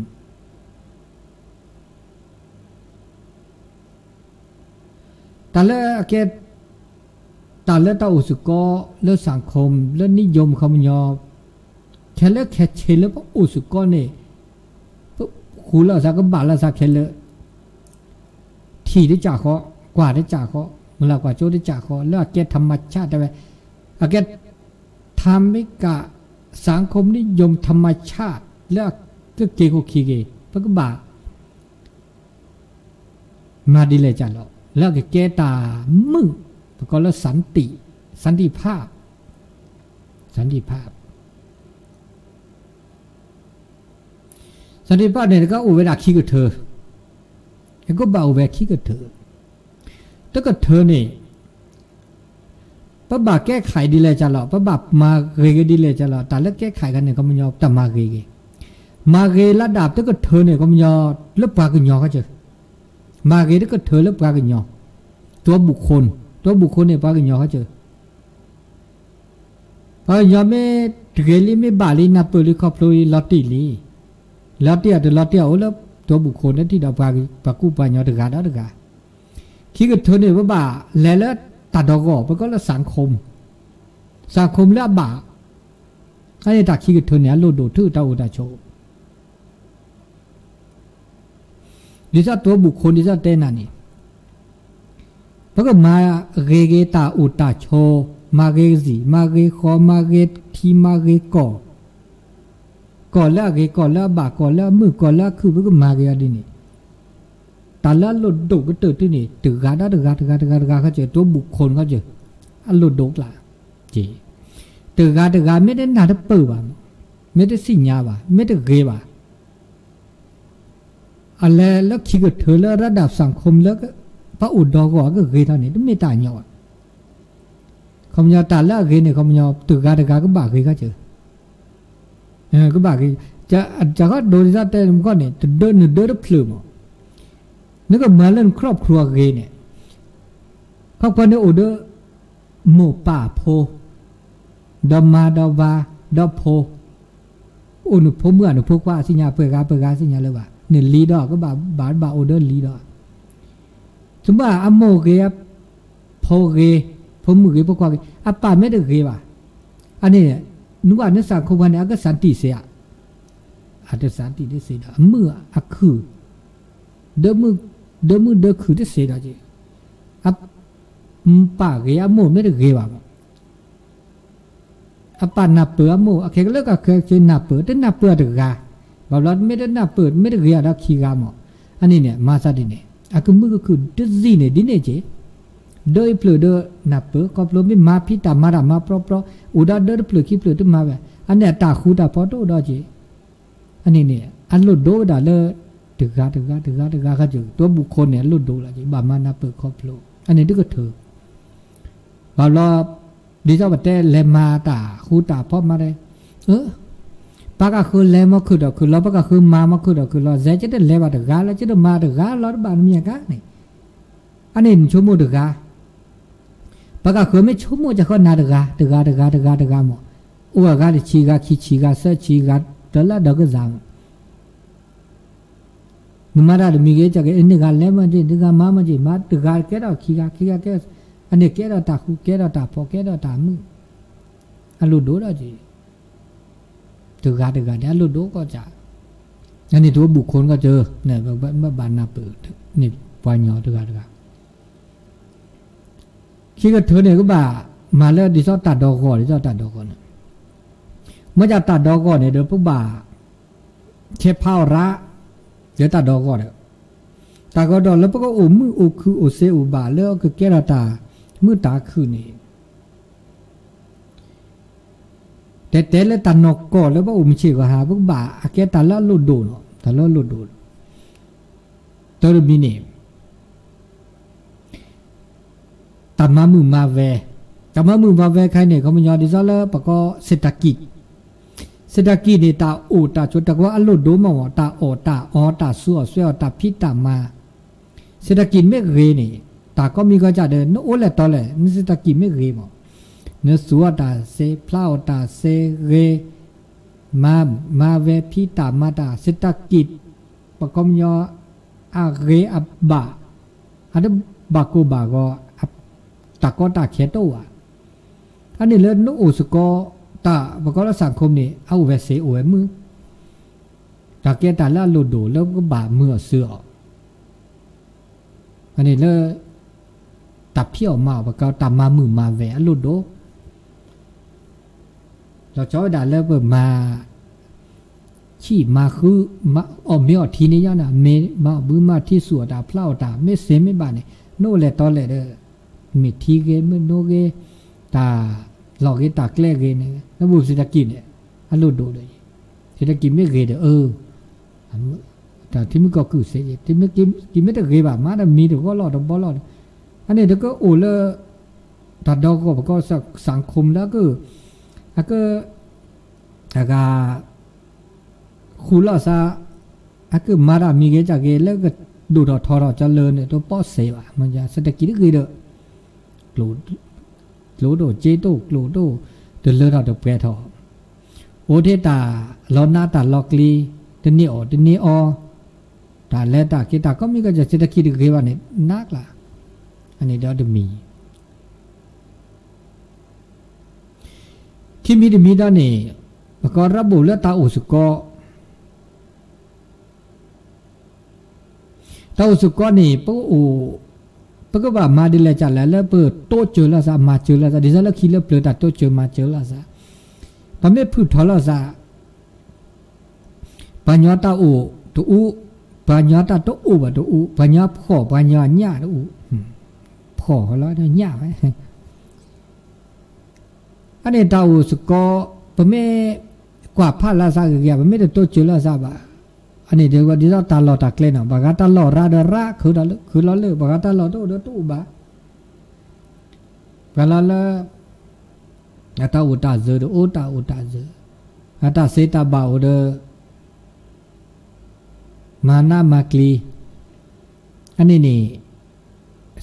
တၢ်လၢအကဲ တၢ်လၢတၢ်အိၣ်စ့ၢ်ကီးလၢ สังคม လၢ นิยม အခီပညီ ခဲလၢာ်ခဲဆ့လၢပအိၣ်စ့ၢ်ကီးန့ၣ် ပဃုလီၤသး ကဘၣ်လီၤသးခဲလၢာ် ထံၣ်တကးဃီ, ကွၢ်တကးဃီ, မုၢ်လၢ်ကွၢ်စိတကးဃီ, လၢအကဲ ธรรมชาติ တဲဝဲ, အကဲ ထၢမံကၣ် สังคมนิยม ธรรมชาติ လၢအကက့ၤခိၣ်ခံက့ၤ ပကဘၣ် မၤဒ်လဲၣ်ကၢ်လီၤ လၢအကကဲတၢ်မုာ် ပကိးလၢ สันติ, สันติภาพ, สันติภาพ สันติภาพ န့ၣ် တကအိၣ်ဝဲဒၣ်ခံကထၢ, ကဘၣ်အိၣ်ဝဲခံကထၢ, တကထၢန့ၣ် ပဘၣ်ကဲခးဒ်လဲၣ်ကၢ်လီၤ, ပဘၣ်မၤဂ့ၤက့ၤဒ်လဲၣ်ကၢ်လီၤ, တၢ်လၢကဲခးခါန့ၣ် ခီပညီ တၢ်မၤဂ့ၤဂ့ၤ, မၤဂ့ၤလၢဒၣ်တကထၢန့ၣ် ခီပညီ လၢပှၤကညီခီကၢၢ်, မၤဂ့ၤတကထၢလၢပှၤကညီ, ตัวบุคคล, ตัวบุคคล န့ၣ် ပှၤကညီခီကၢၢ် ပှၤကညီမ့ၢ်တဂ့ၤလံ မ့ၢ်ဘၣ်လံ နၢ်ပၢၢ်လံ ခီဖျိလံ လီၤတံၢ်လံ, လီၤတံၢ်အတလီၤတံၢ်အအိၣ်လၢ ตัวบุคคล န့ၣ် တံၢ်ဒီးပှၤကူၣ်ပှၤကညီတဂၤဒီးတဂၤ, ခံကထၢန့ၣ် ပဘၣ်လဲၤလၢတၢ်ဒီးဂီၢ် ပကိးလၢ สังคม, สังคม လၢအဘၣ်, အန့ၣ်တၢ်ခံကထၢန့ၣ် အလိၣ်ဒိၣ်ထီၣ်တၢ်အိၣ်တၢ်ဆိး ဒ်သိး ตัวบุคคล ဒ်သိးတဲနၤန့ၣ်, ပကမၤဂ့ၤက့ၤတၢ်အိၣ်တၢ်ဆိး, မၤဂ့ၤကစံာ်, မၤဂ့ၤဃီ, မၤဂ့ၤထံ, မၤဂ့ၤကီၢ်, ကီၢ်လၢအဂ့ၤ, ကီၢ်လၢအဘၣ်, ကီၢ်လၢအမုာ်, ကီၢ်လၢအခုၣ် ပကမၤဂ့ၤအီၤဒ်န့ၣ်, တၢ်လၢအလိၣ်ဒိၣ်ကတၢၢ်တန့ၣ် တဂၤဒီးတဂၤ, တဂၤ, တဂၤ, တဂၤခီကၢၢ်, ตัวบุคคล ခီကၢၢ်, အလိၣ်ဒိၣ်ကျါ, တဂၤတဂၤ မ့ၢ်တနၢ်တပၢၢ်ဘၣ်, မ့ၢ်တသ့ၣ်ညါဘၣ်, မ့ၢ်တဂ့ၤဘၣ် အလဲၤလၢခံကထၢလၢ ระดับสังคม လၢ ပအိၣ်ဒီးဂီၢ်အကဂ့ၤထီၣ်န့ၣ် တမ့ၢ်တၢ်ညီဘၣ်. ခီပညီတၢ်လၢအဂ့ၤန့ၣ် ခီပညီ တဂၤတဂၤကဘၣ်ဂ့ၤခီကၢၢ်, ကဘၣ်ဂ့ၤ, ကဒိးဒ်သိးတဲမုၢ်ခီၣ်န့ၣ် တဒၢနဒၢတဖျၢၣ်မး, နကမၤလၢန ครอบครัว အဂ့ၤန့ၣ်, ခီပညီန့ၣ်အိၣ်ဒီး မိၢ်ပၢ်ဖိ ဒီးမါဒီးဘါ ဒီးဖိ, အိၣ်နဖိမုၣ်ဧါ နဖိခွါအသ့ၣ်ညါ ပှဲၤဂၤပှဲၤဂၤသ့ၣ်ညါလၢၤဘၣ်, နလံဒီး ကဘၣ်ဘၣ်အိၣ်ဒီးလံဒီး, သုမ့ၢ်အမိၢ်ဂ့ၤ ဖိဂ့ၤ, ဖိမုၣ်ဂ့ၤ ဖိခွါဂ့ၤ အပၢ်မ့ၢ်တဂ့ၤဘၣ်, အန့ၣ် နကွၢ်နစၢ်ခိၣ်ပှၢ်န့ၣ် အကစၢ်တံၢ်စ့ဧါ, အတစၢ်တံၢ်တစ့ဒီး အမုၣ်အခုၣ်, ဒၢမုၣ်ဒၢခုၣ်တစ့ဒီးက့ၤ, အပၢ်ဂ့ၤ အမိၢ်မ့ၢ်တဂ့ၤဘၣ်မး အပၢ်နၢ်ပၢၢ်အမိၢ် အခဲကလၢကခဲက့ၤနၢ်ပၢၢ် တနၢ်ပၢၢ်တဂၤ, ဘၣ်ဘျီမ့ၢ်တနၢ်ပၢၢ် မ့ၢ်တဂ့ၤအဒီးခံဂၤမး, အန့ၣ်န့ၣ် မၤသးဒ်န့ၣ် အကမုၢ်ကခုၣ်တစံၣ်န့ၣ် ဒ်န့ၣ်က့ၤ, ဒၢအံၤဖျၢၣ်ဒီးနၢ်ပၢၢ် ခီဖျိမ့ၢ်မၤဖံးတၢ်မၤတၢ်မၤပြီပြီ အိၣ်ဒီးဒၢတဖျၢၣ်ခံဖျၢၣ်တမၤဝဲ အန့ၣ်အတၢ်ဃူတၢ်ဖိးတအိၣ်ဒီးက့ၤ, အန့ၣ်န့ၣ် အလိၣ်ဒိဝဲဒၣ်လၢ တဂၤတဂၤတဂၤတဂၤခါက့ၤ တဘူၣ်ခိၣ်န့ၣ် အလိၣ်ဒိလီၤက့ၤ ဘၣ်မၤနၢ်ပၢၢ်ခီဖျိ အန့ၣ်တကထၢ ဘၣ်ဘျီ ဒ်သိးပတဲလဲၤမၤတၢ်ဃူတၢ်ဖိးမးဒီး, ပှၤကဃၢလဲၤမၤခုၣ်ဒီးခုၣ်လီၤ ပှၤကဃၢမၤမၤခုၣ်ဒီးခုၣ်လီၤ စဲကတလဲၤဘၣ်တဂၤလၢကတမၤတဂၤလီၤတဘၣ်နမံၤအကါန့ၣ်, အန့ၣ်နဆိကမိၣ်တဂၤ, ပှၤကဃၢမ့ၢ်ဆိကမိၣ်ကဃၢနၤတဂၤ တဂၤတဂၤတဂၤတဂၤမး, အိၣ်အဂၤတဆံဂၤခံဆံဂၤသၢဆံဂၤ တလၢဒီးကစၢ်မး နမၤတၢ်တမံၤဂ့ၤကက့ၤ နဂၤလဲၤမၤက့ၤ နဂၤမၤမၤက့ၤ မၤတဂၤကဲထီၣ်ခံဂၤ ခံဂၤကဲ, အန့ၣ်ကဲထီၣ်တၢ်ဃူ ကဲထီၣ်တၢ်ဖိး ကဲထီၣ်တၢ်မုာ်, အလိၣ်ဒိဒီးက့ၤ, တဂၤတဂၤန့ၣ် အလိၣ်ဒိကီၢ်စး, အန့ၣ်တဘူၣ်ခိၣ်ကီၢ်စၢၤ, ဘၣ်နၢ်ပၢၢ်န့ၣ် ပှၤညီတဂၤတဂၤ ခံကထၢန့ၣ် ကဘၣ်မၤလၢဒ်သိးတၢ်ဒီဂီၢ် ဒ်သိးတၢ်ဒီဂီၢ်န့ၣ်, မ့ၢ်ဒ်တၢ်ဒီဂီၢ်န့ၣ်ဒီး ပဘၣ် ခဲဖးအီၤရၣ်, လၢတၢ်ဒီဂီၢ်ဒီး, တၢ်ကဒီးလၢပကအိၣ်မုာ်အိၣ်ခုၣ်အိၣ်စ့အိၣ်ဘၣ်လၢကကဲထီၣ်တၢ်မုာ်တၢ်ခုၣ်န့ၣ် တဲတဲလၢတၢ်နီၢ်ကီၢ်လၢပအိၣ်မုာ်ဆ့ၣ်ဂီၤဟါ ပကဘၣ်အကဲတၢ်လၢအလိၣ်ဒိၣ်လီၤ တၢ်လၢအလိၣ်ဒိၣ်လီၤ, တၢ်တမံၤန့ၣ် တၢ်မၤမုာ်မၤဝဲ, တၢ်မၤမုာ်မၤဝဲခဲအံၤန့ၣ် ခီပညီဒ်သိးလၢပကိး เศรษฐกิจ, เศรษฐกิจန့ၣ် တၢ်အိၣ်တၢ်ဆိးတၢ်ကဝီၤ အလိၣ်ဒိၣ်မးမး တၢ်အီၣ်တၢ်အီ တၢ်သူအီၣ်စွဲအီၣ် တၢ်ဖံးတၢ်မၤ, เศรษฐกิจမ့ၢ်ဂ့ၤန့ၣ် တၢ်ကိးမံၤကိးကၢ်ဒီး နအိၣ်လဲၤတီလဲၤ န เศรษฐกิจမ့ၢ်ဂ့ၤမး, နသူအီၣ်တၢ်စ့ ဖျါအီၣ်တၢ်စ့ဂ့ၤ, မၤမၤဝဲဖံးတၢ်မၤတၢ် เศรษฐกิจ ပကိးမညီ အဂ့ၤအဘၣ်, အတဘၣ်ကိၢ်ဘၣ်ဂီၤ, တၢ်ကီတၢ်ခဲတအိၣ်ဘၣ်, အန့ၣ်လၢနအိၣ်စ့ၢ်ကီး, တၢ်ပကိးလၢ สังคมန့ၣ် အအိၣ်ဝဲစ့အိၣ်ဝဲမုာ်, တၢ်ကဲတၢ်လၢအလိၣ်ဒိၣ်လၢပကဘၣ်မုာ်အီၤစၢၤအီၤ အန့ၣ်လၢ တၢ်ဖံးအီၣ်မၤအီၣ် ပကိးတၢ်မၤမုာ်မၤဝဲအလိၣ်ဒိၣ်, လီၤဆီဝဲဒၣ်လၢပမၤ ဆံၣ်မၤဃု, အီၣ်မ့ၤအီထံန့ၣ်ညါန့ၣ် မ့ၢ်မၤအီၣ်ဘုမၤထံ သူၣ်အီၣ်တၢ်ဖျါအီၣ်တၢ် မ့ၢ်စ့မ့ၢ်ဘၣ်န့ၣ် နအိၣ်လဲၤတီလဲၤဒီး မ့ၢ်ထံဂ့ၤ မ့ၢ်နိဂ့ၤ, တၢ်လီၢ်ဂ့ၤတၢ်ကျဲဂ့ၤန့ၣ် နဘူး เศรษฐกิจန့ၣ် အလိၣ်ဒိၣ်ဒီး เศรษฐกิจမ့ၢ်ဂ့ၤဒီး အၢ တၢ်ထံမုၢ်ကီၢ်ကုၢ်စ့, ထံမုၢ်ကီၢ်မ့ၢ်တဂ့ၤဘၣ် မၤတမံၤတဂီၢ်လီၢ်တဘီလီၢ်, အန့ၣ်တကအိၣ်လၢ တၢ်ဒီဂီၢ်ပကိး สังคมလၢ အက အဂၤ ဃူလိာ်သး, အကမၤတၢ်မံၤဂ့ၤကၢ်ဂ့ၤ လၢကဒိၣ်ထီၣ်ထီထီၣ်ကၢလၢာ်န့ၣ် တပီၣ်စ့ဘၣ်, မ့ၢ် เศรษฐกิจတဂ့ၤဒီး ကျိၣ်ဒိၣ်စ့ဒိၣ်ကျိၣ်ဒိၣ် တလၢထီၣ်တပှဲၤထီၣ်, အိၣ်ထဲတၢ်လီၤနးတၢ်လီၤကျံၤ, တန့ၢ်အီၣ်တန့ၢ်အီ, တၢ်လဲၤတၢ်က့ၤတၢ်ကိးမံၤကိးကၢ် เศรษฐกิจတဂ့ၤဘၣ်န့ၣ် နးကျါ, အန့ၣ်ဒီးတမံၤ ခံမံၤတမံၤဒီးန့ၣ် ပကိးရၤဘိၣ်လၢတၢ်အိၣ်စ့ၢ်ကီး, တၢ်အိၣ်စ့ၢ်ကီးန့ၣ် ပကအိၣ်, ပကဘၣ်မၤဒ်လဲၣ်ကၢ်လဲၣ် လၢပတိစၢၤလိာ်သး မၤစၢၤလိာ်သး ဒ်သိးလၢခံလၢပျၢၤတၢ်တိစၢၤမၤစၢၤလိာ်သး, ပမ့ၢ်ဖုၣ်ထီၣ်လိာ်သး ပှၤညီတၢ်အိၣ်တအူ, ပှၤညီတၢ်တအိၣ်ဘၣ်တအူ, ပှၤညီဖှီၣ် ပှၤညီညၣ်တအူ, ဖှီၣ်လီၤ ညၣ်ဝဲ, အန့ၣ်တၢ်အိၣ်စ့ၢ်ကီး, ပမ့ၢ်ကွၢ်ဖးလိာ်သးဂ့ၤဂ့ၤ ပမ့ၢ်တတိစၢၤလိာ်သးဘၣ်, အန့ၣ်ဒ်သိးတၢ်လီၢ်တၢ်ကျဲနီၤ ပှၤဂၤတၢ်လီၢ်ရၤဒီးရၤ ခုးဒီးလၢ ခုးလီၤလၢ ပှၤဂၤတၢ်လီၢ်တအိၣ်ဒီးတအိၣ်ဘၣ် ပှၤလီၤလၢ အတၢ်အိၣ်တၢ်စၢၤဒီးအိၣ်တၢ်အိၣ်တၢ်စၢၤ, အတၢ်စ့တၢ်ဘၣ်အိၣ်ဒီး မၤနးမၤကျံၤ, အန့ၣ်န့ၣ်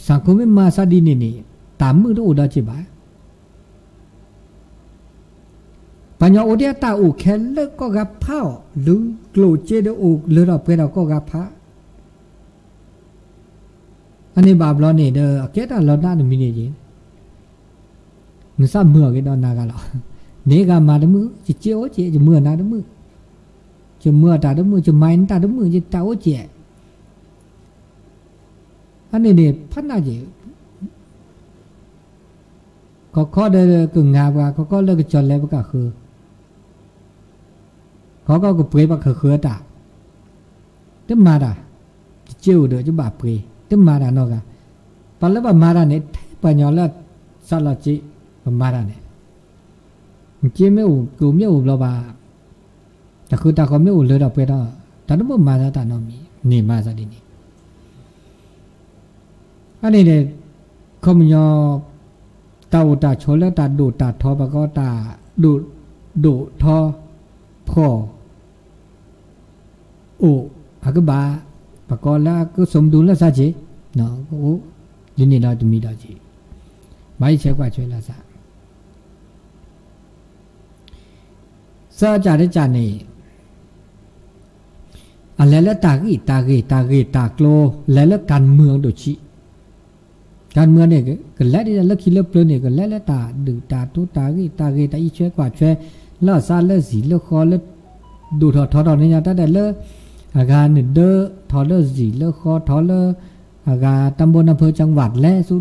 สังคมမ့ၢ်မၤသးဒ်န့ၣ်န့ၣ် တၢ်မုာ်တအိၣ်ဒီးက့ၤဘၣ်. ပှၤကညီအိၣ်ဒံးအတၢ်အိၣ်ခဲလၢာ်ကိးဂၤဖးအီၤ, လူၤကျိၣ်စ့ဒီးအိၣ်လၢထီၣ်ပှဲၤထီၣ်ကိးဂၤဖး, အန့ၣ်ဘၣ်ဘျီန့ၣ်ဒီး အကဲတၢ်လီၤနးတမံၤန့ၣ်က့ၤ, နသးမုာ်အီၤက့ၤဒီးနၤဂၤလီၤ. မ့ၢ်ဂၤမၤတမုာ်, ယစ့အိၣ်က့ၤ, ယမုာ်အနၤတမုာ်, ယမုာ်အတၢ်တမုာ်, ယမၤနတၢ်တမုာ်, ယတၢ်အိၣ်က့ၤ. အန့ၣ်န့ၣ် ဖးနးက့ၤ ခီခီဒီးကငါပှၤ, ခီခီလၢကကၠီၤလဲၤပကဃု, ခီခီကပှ့ၤပကဃုအတၢ်, တမၤတၢ်, ယစ့အိၣ်ဒီးယဘၣ်ပှ့ၤ, တမၤတၢ်နီတဂၤ, ပှၤလၢပမၤတၢ်န့ၣ် ထဲပှၤကညီလၢ စးလီၤစ့, ပမၤတၢ်န့ၣ်, နစ့မ့ၢ်အိၣ်ကျိၣ်မ့ၢ်အိၣ်ဘျီဘၣ်, တၢ်ဃုတၢ်ဃီၤမ့ၢ်အိၣ်လၢထီၣ်ပှဲၤထီၣ်, တၢ်တမုာ်မၤသးတၢ်နီတမံၤ, န့ၢ်မၤသးဒ်န့ၣ် အန့ၣ်န့ၣ် ခီပညီ တၢ်အိၣ်တၢ်ဆိးလၢတၢ်ဒိၣ်တၢ်ထီ ပှၤကိးတၢ်ဒိၣ်ဒိၣ်ထီထီ ဖှီၣ်အိၣ်အကဘၣ်, ပှၤကိးလၢအကစိာ်မဒူလၢသးက့ၤ, ကအိၣ်ဒ်န့ၣ်ဒီးတမံၤဒီးက့ၤ, ဘၣ်အံးဆဲးကွၢ်ဆဲးလၢသး သၢကၢ်တကၢ်န့ၣ် အလဲၤလၢတၢ်ဂ့ၢ်တၢ်ဂ့ၢ် တၢ်ဂ့ၢ်တၢ်ကျိၤ လဲၤလၢကၢၣ်မုာ်အဒိၣ်ဆံး, ကၢၣ်မုာ်န့ၣ် ကလဲၤဒ်လၢခံလၢပျၢၤန့ၣ် ကလဲၤလၢတၢ်ဒုၣ်တၢ်ထူတၢ်ဂ့ၢ်တၢ်ဂ့ၢ် တၢ်အံးဆဲးကွၢ်ဆဲး လၢအသးလၢစံာ်လၢဃီလၢ ဒိၣ်ထီၣ်ထီထီၣ်န့ၣ်ညါ တၢ်ဒဲးလၢ အဂၤနုာ်ဒၢထီၣ်လၢစံာ်လၢဃီထီၣ်လၢ အဂၤတၢ်ဘိနၢ်ဖၢ จังหวัด လဲၤဆူ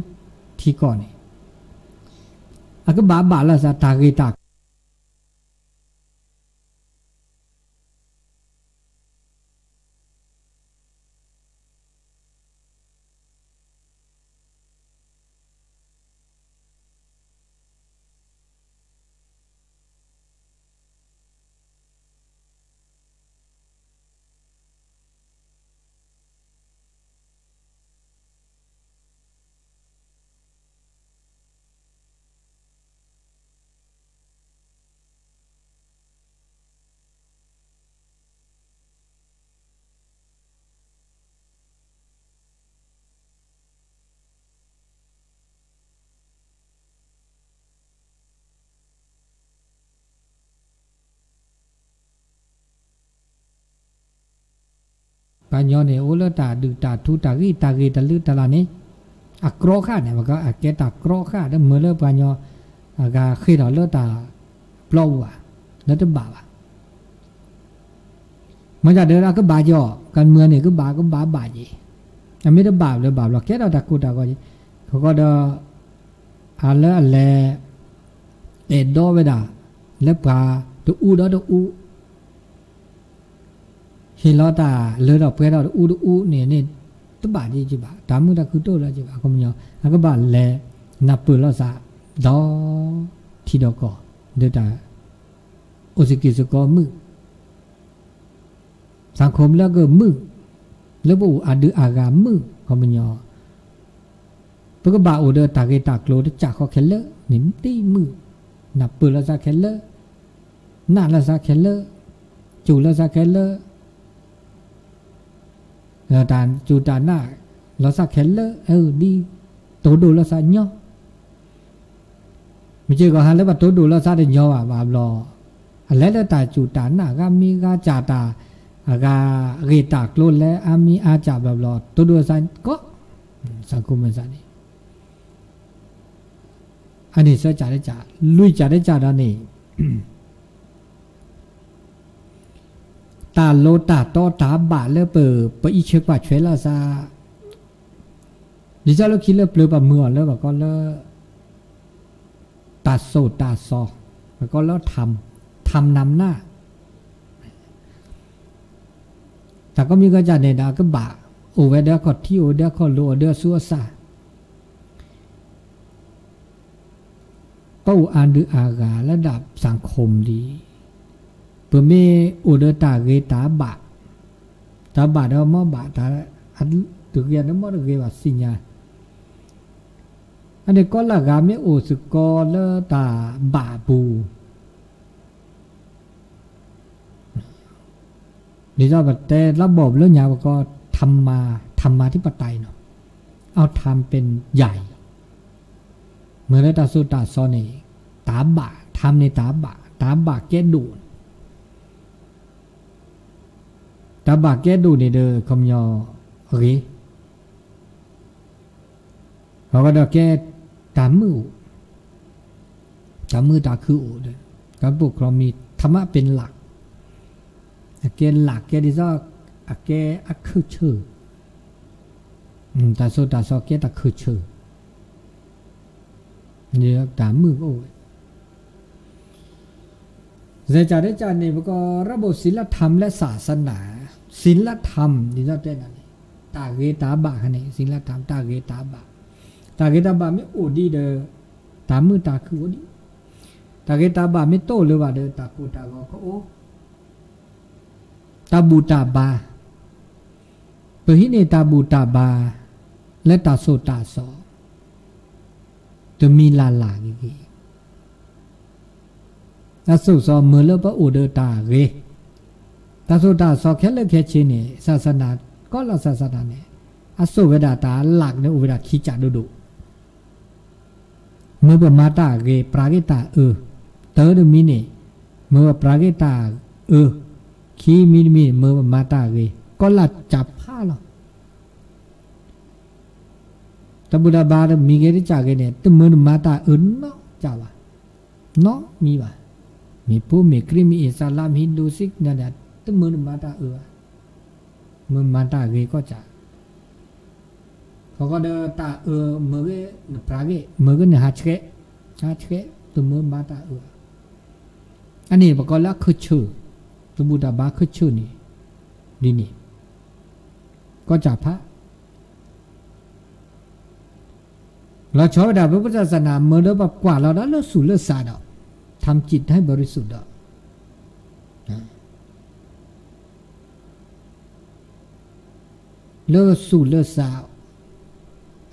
ထံကီၢ်န့ၣ် အကဘၣ်ဘၣ်လၢအသးတၢ်ဂ့ၢ်တၢ် ပှၤကညီန့ၣ် အိၣ်လၢတၢ်ဒုၣ်တၢ်ထူတၢ်ဂ့ၢ်တၢ်ဂ့ၢ်တၢ်လုၢ်တၢ်လၢ်န့ၣ် အကြီဃာ်န့ၣ် ပကဲတၢ်ကြီဃာ်ဒီးမ့ၢ်လၢပှၤကညီ အဂၤဃ့ထီၣ်လၢတၢ်ပျီပူၤဘၣ် လၢတဘၣ်ဘၣ် မ့ၢ်တၢ်ဒၢအကဘၣ်ကီ ကၢ်မုာ်န့ၣ် ကဘၣ်ကဘၣ်ဘၣ်က့ၤ အမ့ၢ်တဘၣ်လၢဘၣ်ဘျီ ကဲထီၣ်တၢ်ကိၢ်တၢ်ဂီၤက့ၤ ခီခီဒီး အလၢအလဲၤ အဲၣ်ဒိးဝဲဒၣ် လၢပှၤတအူဒီးတအူ ဟ့ၣ်လီၤတၢ်လၢထီၣ်ပှဲၤထီၣ်တအူတအူန့ၣ်န့ၣ် တဘၣ်ဒ်က့ၤဘၣ် တၢ်မုာ်တၢ်ခုၣ်တအိၣ်လၢက့ၤဘၣ် အခီပညီ အကဘၣ်လဲၤနၢ်ပၢၢ်လိာ်သး ဒီးထံဒီးကီၢ် ဒီးတၢ်အိၣ်စ့ၢ်ကီးစ့ၢ်ကီးမုာ် သးခိၣ်လၢကမုာ် လၢပအိၣ်အဒုးအဂၤမုာ် အခီပညီ ပကဘၣ်အိၣ်ဒီးတၢ်ဂ့ၢ်တၢ်ကျိၤတစးဃီခဲလၢာ်န့ၣ် ဒ်မုာ် နၢ်ပၢၢ်လိာ်သးခဲလၢာ် နာ်လိာ်သးခဲလၢာ် စူၢ်လိာ်သးခဲလၢာ် တၢ်စူၢ်တၢ်နာ်လိာ်သးခဲလၢာ် အဒ် တိၢ်ဒိၣ်လိာ်သးညီ မ့ၢ်စ့ၢ်ကီးဟးလၢပတိၢ်ဒိၣ်လိာ်သးတညီဘၣ် ဘၣ်ဘျီ အလဲၤလၢတၢ်စူၢ်တၢ်နာ် ဂၤမံၤဂၤစၢ်တၢ် အဂၤဂ့ၢ်တၢ်ကျိၤလဲၤအါမံၤအါစၢ်ဘျီဘျီ တိၢ်ဒိၣ်လိာ်သးကိး သးခိၣ်မုာ်သးန့ၣ် အန့ၣ်သၢကၢ်တကၢ် လွံၢ်ကၢ်တကၢ်ဒီးန့ၣ် တၢ်လိၤတၢ်တီတၢ်ဘၣ်လၢပ ပအံးဆဲးကွၢ်ဆဲးလိာ်သး ဒ်သိးလၢခံလၢပျၢၤပမုာ်အီၤလၢပှၤကိးလၢ တၢ်သိၣ်တၢ်သီ ပှၤကိးလၢ ထၢမ်နၢမ်နၢ တၢ်ကိးမံၤကိးကၢ်န့ၣ်ဒီးကဘၣ် အိၣ်ဝဲဒီးအခီၣ်ထံး အိၣ်ဒီးအခီၣ်လိၤ အိၣ်ဒီးအသူအသၣ် ပအိၣ်အါဒုးအါဂၤလၢဒၣ်သးခိၣ်ဒံး ပမ့ၢ်အိၣ်ဒီးတၢ်ဂ့ၤတၢ်ဘၣ် တၢ်ဘၣ်ဒီးမ့ၢ်ဘၣ် တၢ်တဂ့ၤဒီးမ့ၢ်တဂ့ၤဘၣ်သ့ၣ်ညါ အန့ၣ်ကိးလၢအဂၤမ့ၢ်အိၣ်စ့ၢ်ကီးလၢတၢ်ဘၣ်အပူၤ ဒ်သိးပတဲလၢဘီၣ်ဘျၢညါပကိး ထၢမ်မၤ ထၢမ်မၤထံပတၢ်အံၤနီၤ အီထၢမ်ပၢၢ်ယၤအံၤ မ့ၢ်လၢတၢ်သိၣ်တၢ်သီန့ၣ် တၢ်ဘၣ် ထၢမ်န့ၣ်တၢ်ဘၣ် တၢ်ဘၣ်ကဲဒိၣ်, တၢ်ဘၣ်ကဲဒိၣ်န့ၣ်ဒီး ခီပညီအဂ့ၤ, အဃိဒီးကဲတၢ်မုာ်အိၣ်, တၢ်မုာ်တၢ်ခုအိၣ်ဒီး ကပိာ်ကျီမံၤ ထမးပ့ၤလး, အကဲလးကဲဒ်သိး အကဲအခုၣ်ဆၢၣ်, တၢ်စိတၢ်စီကဲတၢ်ခုၣ်ဆၢၣ်, တၢ်မုာ်ကအိၣ်ဝဲ စဲးကၢ်ဒဲးကၢ်န့ၣ် ပကီၢ်ရၢဘိၣ် စံလထၢမ်လၢ ศาสนา, စံလထၢမ် ဒ်သိးတဲနၤန့ၣ် တၢ်ဂ့ၤတၢ်ဘၣ်ခါန့ၣ် စံလထၢမ် တၢ်ဂ့ၤတၢ်ဘၣ်, တၢ်ဂ့ၤတၢ်ဘၣ်မ့ၢ်အိၣ်ဒံးဒီး တၢ်မုာ်တၢ်ခုအိၣ်ဒံး, တၢ်ဂ့ၤတၢ်ဘၣ်မ့ၢ်တအိၣ်လၢၤဘၣ်ဒီး တၢ်ကိၢ်တၢ်ဂီၤကအိၣ် တၢ်ဘူၣ်တၢ်ဘါ, ပဟံးန့ၢ်တၢ်ဘူၣ်တၢ်ဘါ လၢတၢ်စိတၢ်ကမီၤ တမံၤလၢ်လၢ်ဂ့ၤဂ့ၤ, တၢ်စိၣ်စီၤမုာ်လၢပအိၣ်ဒီးတၢ်ဂ့ၤ, တၢ်စိတၢ်ကမီၤခဲလၢာ်ခဲဆ့န့ၣ် ศาสนา, ကီၢ်လၢ် ศาสนา န့ၣ် အစိၣ်ဝဲဒၣ်တၢ်လၢ်န့ၣ် အိၣ်ဝဲဒၣ်ခံကၢ်ဒိၣ်ဒိၣ် မ့ၢ်ပမၤတၢ်ဂ့ၤ ပြးဂ့ၤတၢ်အၢ, တၢ်တမံၤန့ၣ် မ့ၢ်ပပြးဂ့ၤတၢ်အၢ, ခံမံၤတမံၤန့ၣ် မ့ၢ်ပမၤတၢ်ဂ့ၤ, ကီၢ်လၢ်ကၢ်ဖးလီၤ. တၢ်ဘူၣ်တၢ်ဘါတမံၤဂ့ၤတကၢ်ဂ့ၤန့ၣ် တမ့ၢ်နမၤတၢ်အၢနီတကၢ်ဘၣ်, နီတမံၤဘၣ်. မ့ၢ်ဖိမ့ၢ်ခရံာ်မ့ၢ်အံၣ်စလၣ်မ့ၢ်ဟံၣ်ဒူစံး တမ့ၢ်နမၤတၢ်အၢဘၣ်, မ့ၢ်မၤတၢ်ဂ့ၤကီၢ်ကၢ် ခီခီဒီးတၢ်အၢမ့ၢ်ဂ့ၤနပြးဂ့ၤ မ့ၢ်ဂ့ၤနဟးဆှဲး, ဟးဆှဲး တမ့ၢ်မၤတၢ်အၢဘၣ်. အန့ၣ်ပကိးလၢအခုၣ်ဆၢၣ်, တၢ်ဘူၣ်တၢ်ဘါခုၣ်ဆၢၣ်န့ၣ် ဒ်န့ၣ် ကီၢ်ကၢ်ဖး လီၤဆီဝဲဒၣ် ပပုၢ်သးစၢ်နၤ မ့ၢ်လၢပကွၢ်လီၤဒီးလၢသူၣ်လၢသးဒီး ทำจิตให้บริสุทธิ์ ဒီး လၢသူၣ်လၢသး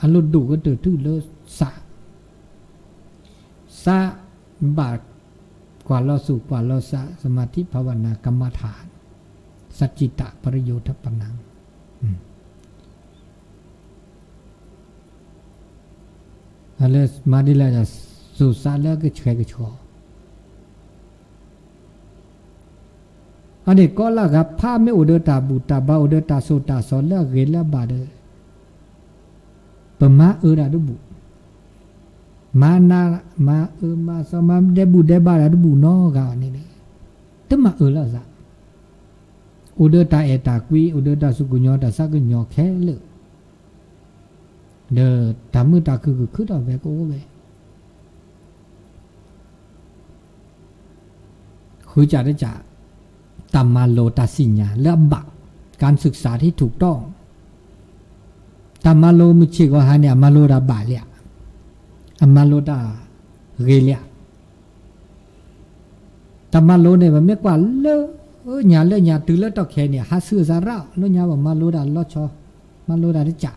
အလိၣ်ဒိၣ်ကတၢၢ်ထူၣ်လၢသး, သးဘၣ်ကွၢ်လီၤသူၣ်ကွၢ်လီၤသး สมาธิภาวนา กรรมฐาน สัจจิตตปริโยทัปปนัง လၢမၤဒ်လဲၣ်ဒီး သူၣ်သးလၢကဆှဲကဆှီ အန့ၣ်ကီၢ်လၢ်ဂၤဖးမ့ၢ်အိၣ်ဒီးတၢ်ဘူၣ်တၢ်ဘါ အိၣ်ဒီးတၢ်စိၣ်တၢ်စီလၢအဂ့ၤလၢအဘၣ်ဒီး ပမၤအၢဒၣ်တဘူၣ်, မၤနး မၤအၢမၤသီ မၤဒဲဘူၣ်ဒဲဘါဒၣ်တဘူၣ်နီတဂၤန့ၣ် တမၤအၢလၢအသး, အိၣ်ဒီးတၢ်အဲၣ်တၢ်ကွံ အိၣ်ဒီးတၢ်သူၣ်ကညီၤတၢ်သးကညီၤခဲလၢာ် ဒီးတၢ်မုာ်တၢ်ခုၣ်ကခုထီၣ်ဝဲကအိၣ်ဝဲ ဃုကၢ်တကၢ်, တၢ်မၤလိတၢ်သ့ၣ်ညါလၢအဘၣ်, การศึกษาที่ถูกต้อง, တၢ်မၤလိမုၢ်ဆ့ၣ်ဂီၤဟါန့ၣ် အမၤလိတၢ်ဘၣ်လံဧါ, အမၤလိတၢ်ဂ့ၤလံဧါ. တၢ်မၤလိန့ၣ် ပမ့ၢ်ကွၢ်လၢညါလၢညါတုၤလၢတီၢ်ခဲအံၤန့ၣ် ဟးဆူအသးရၣ် လၢညါပမၤလိတၢ်လီၤဆီ, မၤလိတၢ်တကၢ်,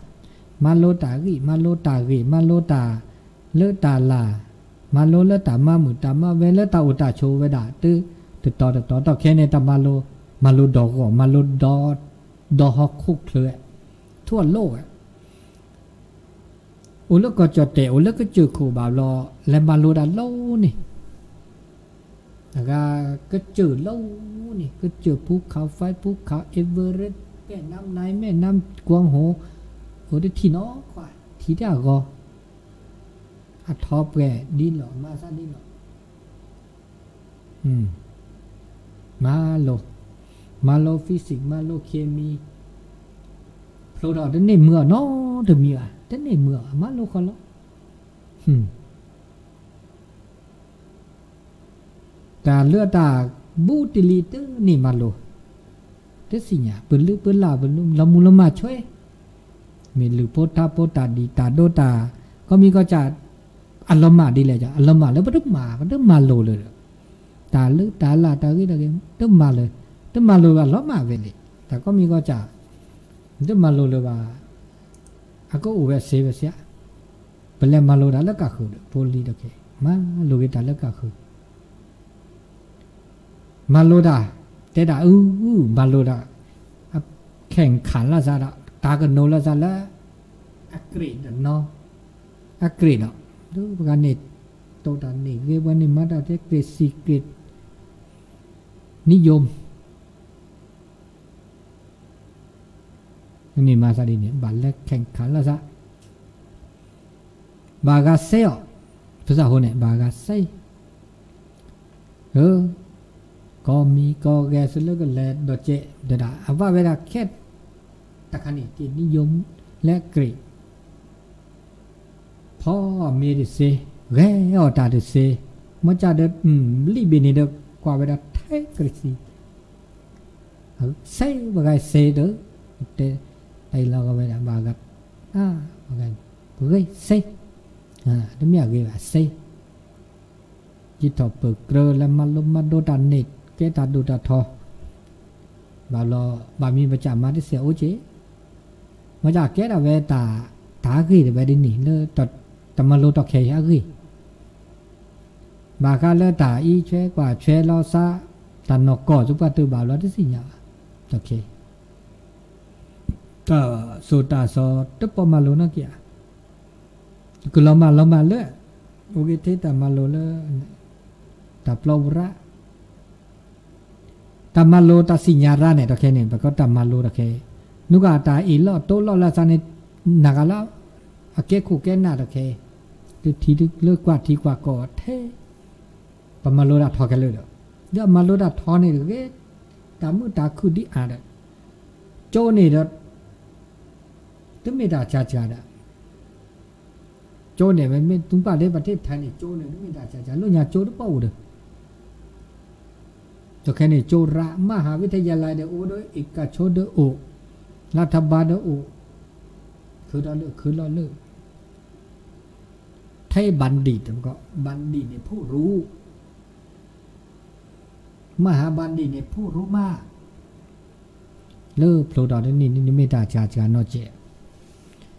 မၤလိတၢ်ဂံၢ် မၤလိတၢ်ဂ့ၤ မၤလိတၢ်လၢတၢ်လၤ, မၤလိလၢတၢ်မၤမုာ်တၢ်မၤဝဲလၢတၢ်အိၣ်တၢ်ဆိးဝဲဒၣ် တတီၤတတီၤ တီၢ်ခဲန့ၣ် တၢ်မၤလိ, မၤလိဒီဂီၢ် မၤလိဒီဟီၣ်ခိၣ်ချၢ, ထူၣ်အလိၣ်ဝဲ အိၣ်လၢကီၢ်ကၠီၣ်တဲၣ် အိၣ်လၢကစၢၢ်ခိၣ်ဘၣ်ဘျီ လဲၤမၤလိတၢ်လီၤန့ၣ်, အဂၤကစၢၢ်လီၤန့ၣ် ကစၢၢ် ภูเขาไฟ ภูเขา เอเวอเรสต์ แม่น้ำไนล์ แม่น้ำกวางโฮ အိၣ်တထံၣ်နီၢ်ခွါ ထံၣ်တၢ်အဂီၢ် အထီပှဲၤဒ်လီၤ မၤသးဒ်လီၤ မၤလိ, မၤလိ physics မၤလိ เคมี, ဖျိထီၣ်တန့ၢ်မုာ်အီၤနီတမံၤဘၣ်, တန့ၢ်မုာ်အီၤ အမၤလိဃီလီၤ. တၢ်လၢတၢ်ဘူးတလံၤတန့ၢ်မၤလိ, တသ့ၣ်ညါ ပလုၢ်ပလၢ် ပလုၢ်လီၤမုၢ်လီၤမၢ်ဆွဲ မ့ၢ်လုၢ်ဖိထါဖိတၢ်ဒံၣ်တၢ်ဒိတၢ် ခီမံၤကီၢ်ကၠၢ် အလီၤမၢ်ဒ်လဲၣ် အလီၤမၢ်လၢပတမၤ ပတမၤလိလၢၤဒီး တၢ်လၢတၢ်လၢ်တၢ်ဂ့ၤတၢ်ဂ့ၤ တမၤလၢၤ တမၤလိလၢၤဘၣ် လီၤမၢ်ဝဲလံ. တၢ်ခီမံၤကီၢ်ကၠၢ် တမၤလိလၢၤဘၣ် အကအိၣ်ဝဲစ့ဝဲစ့ ပလဲၤမၤလိတၢ်လၢကၢ်ဃုာ်ဒီး ဖိလံၤတက့ၢ် မၤလိက့ၤတၢ်လၢကၢ်ဃုာ် မၤလိတၢ် တဲဒၣ်အု မၤလိတၢ် အခဲၣ်ခၣ်လၢသးဒီး တၢ်ကနိးလၢသးလၢ အကြိမ်ဒီးနီၤ အကြိမ်ဒီး ဒ်ပှၤန့ၣ် တိၢ်တၢ်န့ၢ်ဂ့ၤ ပှၤန့ၣ်မၤတၢ်တဲ grade six grade နံၣ်ယိ န့ၣ်မၤသးဒ်န့ၣ် ဘၣ်လဲၤခဲခးလၢသး ဘၣ်ဂၤစဲအီၤ, ဖုသးဟိန့ၣ် ဘၣ်ဂၤစဲ, ကီၢ်မံၤကီၢ်ဂဲၤ သုးလၢကလဲၤဒီးကဲး ဒဒၣ် အဘၣ်ဝဲဒၣ်ခဲ တခါန့ၣ် တ့ၢ်နံၣ်ယိ လၢအကြ့ၢ် ဖီမ့ၤတစ့, ဂဲၤအီၣ်တၢ်တစ့, မ့ၢ်ကၢ်ဒီး လံာ်ဘ့ၣ်န့ၣ်ဒီး ကွၢ်ဝဲဒၣ်ထဲကရံၣ်စံ စ့ ဘၣ်ဂၤစ့ဒီး တဲတၢ်အံၤလီၤဂာ်ဝဲဒၣ် ဘၣ်ဂၤ ပဂ့ၤစ့, တမ့ၢ်အဂ့ၤဘၣ်စ့ ယံာ်ထီၣ်ပၢၢ်ကြၢးလၢမၤလိမၤဒိးတၢ်န့ၣ် ကဲတၢ်ဒိၣ်တၢ်ထီ, ဘၣ်လီၤ ဘၣ်မံၤပကၢ်မၤတစဲးအိၣ်က့ၤ, မ့ၢ်ကၢ်ကဲဒၣ်ဝဲတၢ် တၢ်အဂ့ၢ်တဝဲဒ်န့ၣ် လၢတၢ်မၤလိတၢ်ခဲအံၤအဂ့ၢ်, ဘၣ်ဃးလၢတၢ်အံးဆွဲကွၢ်ဆွဲလီၤသး တၢ်နီၢ်ကီၢ်သပှၢ်တၢၢ်ဘၣ်ဘျီတသ့ၣ်ညါဘၣ်, တၢ်ခဲ တၢ်စိၤတၢ်စီၤတပီၢ်မၤလိနီၢ်က့ၤဧါ, ကလီၤမၢ်လီၤမၢ်လၢ အိၣ်က့ၤထဲတၢ်မၤလိလၢ တၢ်ပျီပူၤရၣ်, တၢ်မၤလိတၢ်သ့ၣ်ညါရၣ်န့ၣ် တၢ်ခဲန့ၣ် ပကီတၢ်မၤလိတၢ်ခဲ, နုၤကတၢ်အ့ၣ်လိာ်တိလိာ်လၢသးန့ၣ် နာ်ဂၤလၢ အကဲခိၣ်ကဲနၢ်တၢ်ခဲ, တုၤထံလၢကွၢ်ထံကွၢ်ကီၢ်ထဲ ပမၤလိတၢ်ထီခဲလၢာ်ဒီး, ဒီးအမၤလိတၢ်ထီန့ၣ်တဂ့ၤ, တၢ်မုာ်တၢ်ခုၣ်ဒ်အါဒီး, ကၠိန့ၣ်ဒီး တမ့ၢ်တၢ်စှၤစှၤဒီး, ကၠိန့ၣ် မ့မ့ၢ်သုပာ်လၢပှၤထံထါန့ၣ် ကၠိန့ၣ် တမ့ၢ်တၢ်စှၤစှၤ လၢညါကၠိတပီၢ်အိၣ်ဒီး, တၢ်ခဲန့ၣ် ကၠိရၣ် မဟၣ်ဝံထယၤလါဒီးအိၣ်ဒီး အ့ကၣ်ဆိဒီးအိၣ်, လါထးဘါဒီးအိၣ်, ခုဒီးလၢခုလီၤလၢ ထဲဘၣ်ဒံၣ်တကီၢ် ဘၣ်ဒံၣ်န့ၣ်ဖှိၣ်ရူၣ်, မဟါဘၣ်ဒံၣ်န့ၣ်ဖှိၣ်ရူၣ်မး, လၢဖျိထီၣ်တန့ၢ်န့ၣ် မ့ၢ်တၢ်စှၤစှၤနီၢ်ကဲ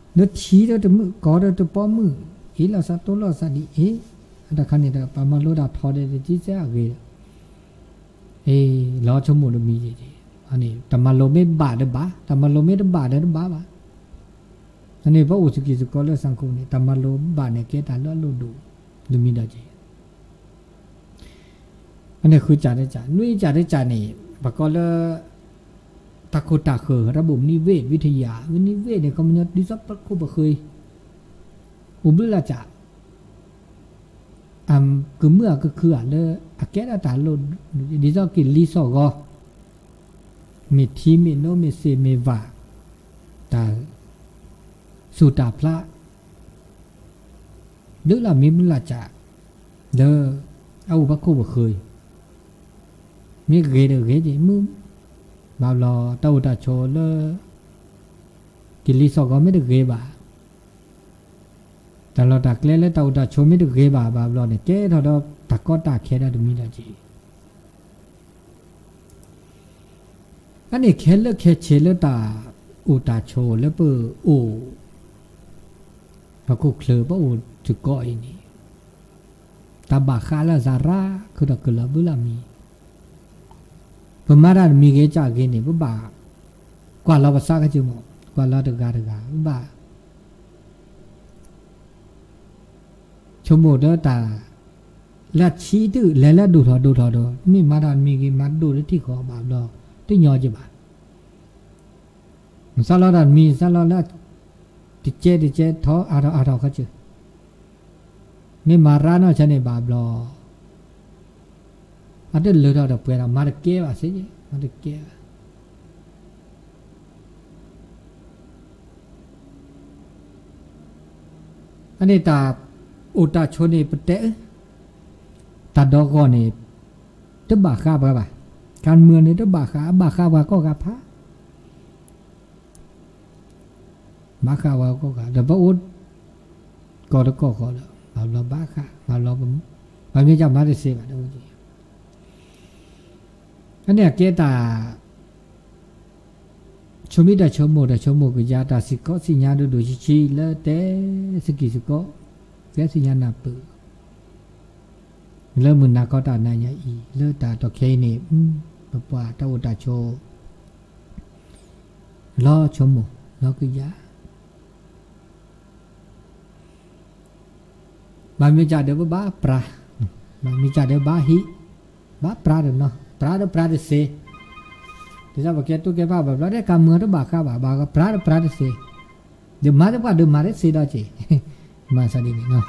း, လၢထံဒီးတမုာ် ကီၢ်ဒီးတပီၢ်မုာ်, အ့ၣ်လိာ်သးတိလိာ်သးဒ်အံၤ, အတၢ်ခါန့ၣ်ဒီး ပမၤလိတၢ်ထီဒီးတကံစဲအဂ့ၤ, အ့ၣ် လီၤဆိကမိၣ်တမံၤ, တၢ်မၤလိမ့ၢ်ဘၣ်ဒီးဘၣ်, တၢ်မၤလိမ့ၢ်တဘၣ်ဒီးတဘၣ်ဘၣ်, အန့ၣ်ပအိၣ်စကံးစကီးလၢသးခိၣ်န့ၣ် တၢ်မၤလိဘၣ်န့ၣ် ကဲတၢ်လၢအလိၣ်ဒိၣ် တမံၤဒီးက့ၤ အန့ၣ်ဃုစၢ်တစၢ်, နွံစၢ်တစၢ်န့ၣ် ပကိးလၢ တၢ်ခိၣ်တၢ်ဃၢၤ ရဘုတ်နိဝေဒ် ဝံထယၤ ဝံနိဝေဒ်န့ၣ် ခီပညီဒ်သိးပခိၣ်ပဃၢၤ အိၣ်ဘျုးလၢ်စၢ်, ကမုၢ်အကခုၣ်ဧါလၢ အကဲဒၣ်တၢ်လိၣ် ဒ်သိးက့ၤလံစီၣ်ဂီၤ, မ့ၢ်ထံမ့ၢ်နိမ့ၢ်စ့ၣ်မ့ၢ်ဝၣ်, တၢ်စူၢ်တၢ်ဖျး ဘျုးလၢ်မံဘျုးလၢ်စၢ် လၢ အအိၣ်ပခိၣ်ပဃၢၤအံၤ, မ့ၢ်ဂ့ၤဒီးဂ့ၤက့ၤမုၢ်, ဘၣ်ဘျီတၢ်အိၣ်တၢ်ဆိးလၢ ကလံၤစိးကီမ့ၢ်တဂ့ၤဘၣ်, တၢ်လီၢ်တၢ်ကျဲလၢတၢ်အိၣ်တၢ်ဆိးမ့ၢ်တဂ့ၤဘၣ် ဘၣ်ဘျီန့ၣ် ကဲထီၣ်ဒီးတၢ်ကီတၢ်ခဲဒၣ်တမံၤလၢၤက့ၤ အန့ၣ်ခဲလၢာ်ခဲဆ့လၢတၢ်အိၣ်တၢ်ဆိးလၢပအိၣ် ပခိၣ်ချၢပအိၣ်စ့ၢ်ကီးအံၤန့ၣ်, တၢ်ဘၣ်ဃးလၢအသးရၣ် ခုၣ်ဒီးကလီၤဘျုးလၢ်မံ, ပမၤတၢ်တမံၤဂ့ၤကၢ်ဂ့ၤန့ၣ် ပဘၣ်ကွၢ်လီၤပသးကစၢ်မး, ကွၢ်လီၤတဂၤတဂၤ ပဘၣ် ဆိကမိၣ်ဒီးတၢ် လၢဆံတုၤလဲၤလၢဒိၣ်ထီၣ်ဒိၣ်ထီၣ်ဒီး မ့ၢ်မၤတၢ်တမံၤဂ့ၤ မၤဒိၣ်လၢထံၣ်ဃီဘၣ်ဘျီ တညီက့ၤဘၣ်. မ့ၢ်စးလီၤတၢ်တမံၤ စးလီၤလၢ တကဲတကဲထီၣ်အါထီၣ်အါထီၣ်ခီကၢ် မ့ၢ်မၤရၣ်နီၢ်ဆါန့ၣ်ဘၣ်ဘျီ အတလၢထီၣ်တပှဲၤဒီး မၤတကဲဘၣ်စ့ၢ်ကီး မၤတကဲဘၣ်. အန့ၣ်တၢ်အိၣ်တၢ်ဆိးန့ၣ် ပတဲ တၢ်ဒီဂီၢ်န့ၣ် တဘၣ်ဃးပှၤဘၣ်. ကမၢန့ၣ် တဘၣ်ဃး ဘၣ်ဃးပှၤကိးဂၤဖး ဘၣ်ဃးပှၤကိးဂၤ ဒီးပအိၣ် ကီၢ်တကီၢ်ဃီဒီး ဘၣ်ဘျီဘၣ်ဃး ဘၣ်ဘျီ ပမ့ၢ်ကမၤတစ့ၢ်ဘၣ် အန့ၣ်အကဲတၢ် ဆိမိၣ်တၢ်ဆိကမိၣ် တၢ်ဆိကမိၣ်ကယၤ တၢ်စ့ၢ်ကီးသ့ၣ်ညါဒိၣ်ဒိၣ်ဆံးဆံး လၢတဲစကံၢ်စ့ၢ်ကီး ကဲသ့ၣ်ညါနၢ်ပၢၢ် လၢမုၢ်နၤခီတၢ်နၤညါအံၤ လၢတၢ်တီၢ်ခဲအံၤန့ၣ် ပပှၤတၢ်အိၣ်တၢ်ဆိး လီၤဆိကမိၣ် လီၤကယၤ ဘၣ်မ့ၢ်ကၢ်ဒီးပဘၣ်ပြး, ဘၣ်မ့ၢ်ကၢ်ဒီးဘၣ်ဟံး, ဘၣ်ပြးဒီးနီၤ ပြးဒီးပြးတစ့, ဒ်သိးပကဲတိၢ်ကဲဖးဘၣ်ဘျီ ဒ်ကးမုာ်တဘၣ်ဃးဘၣ် ဘၣ်ပြးဒီးပြးတစ့, ဒီးမၤတပှၢ်ဒီးမၤတစ့ဒီးက့ၤ, မၤစးဒ်န့ၣ်နီၤ,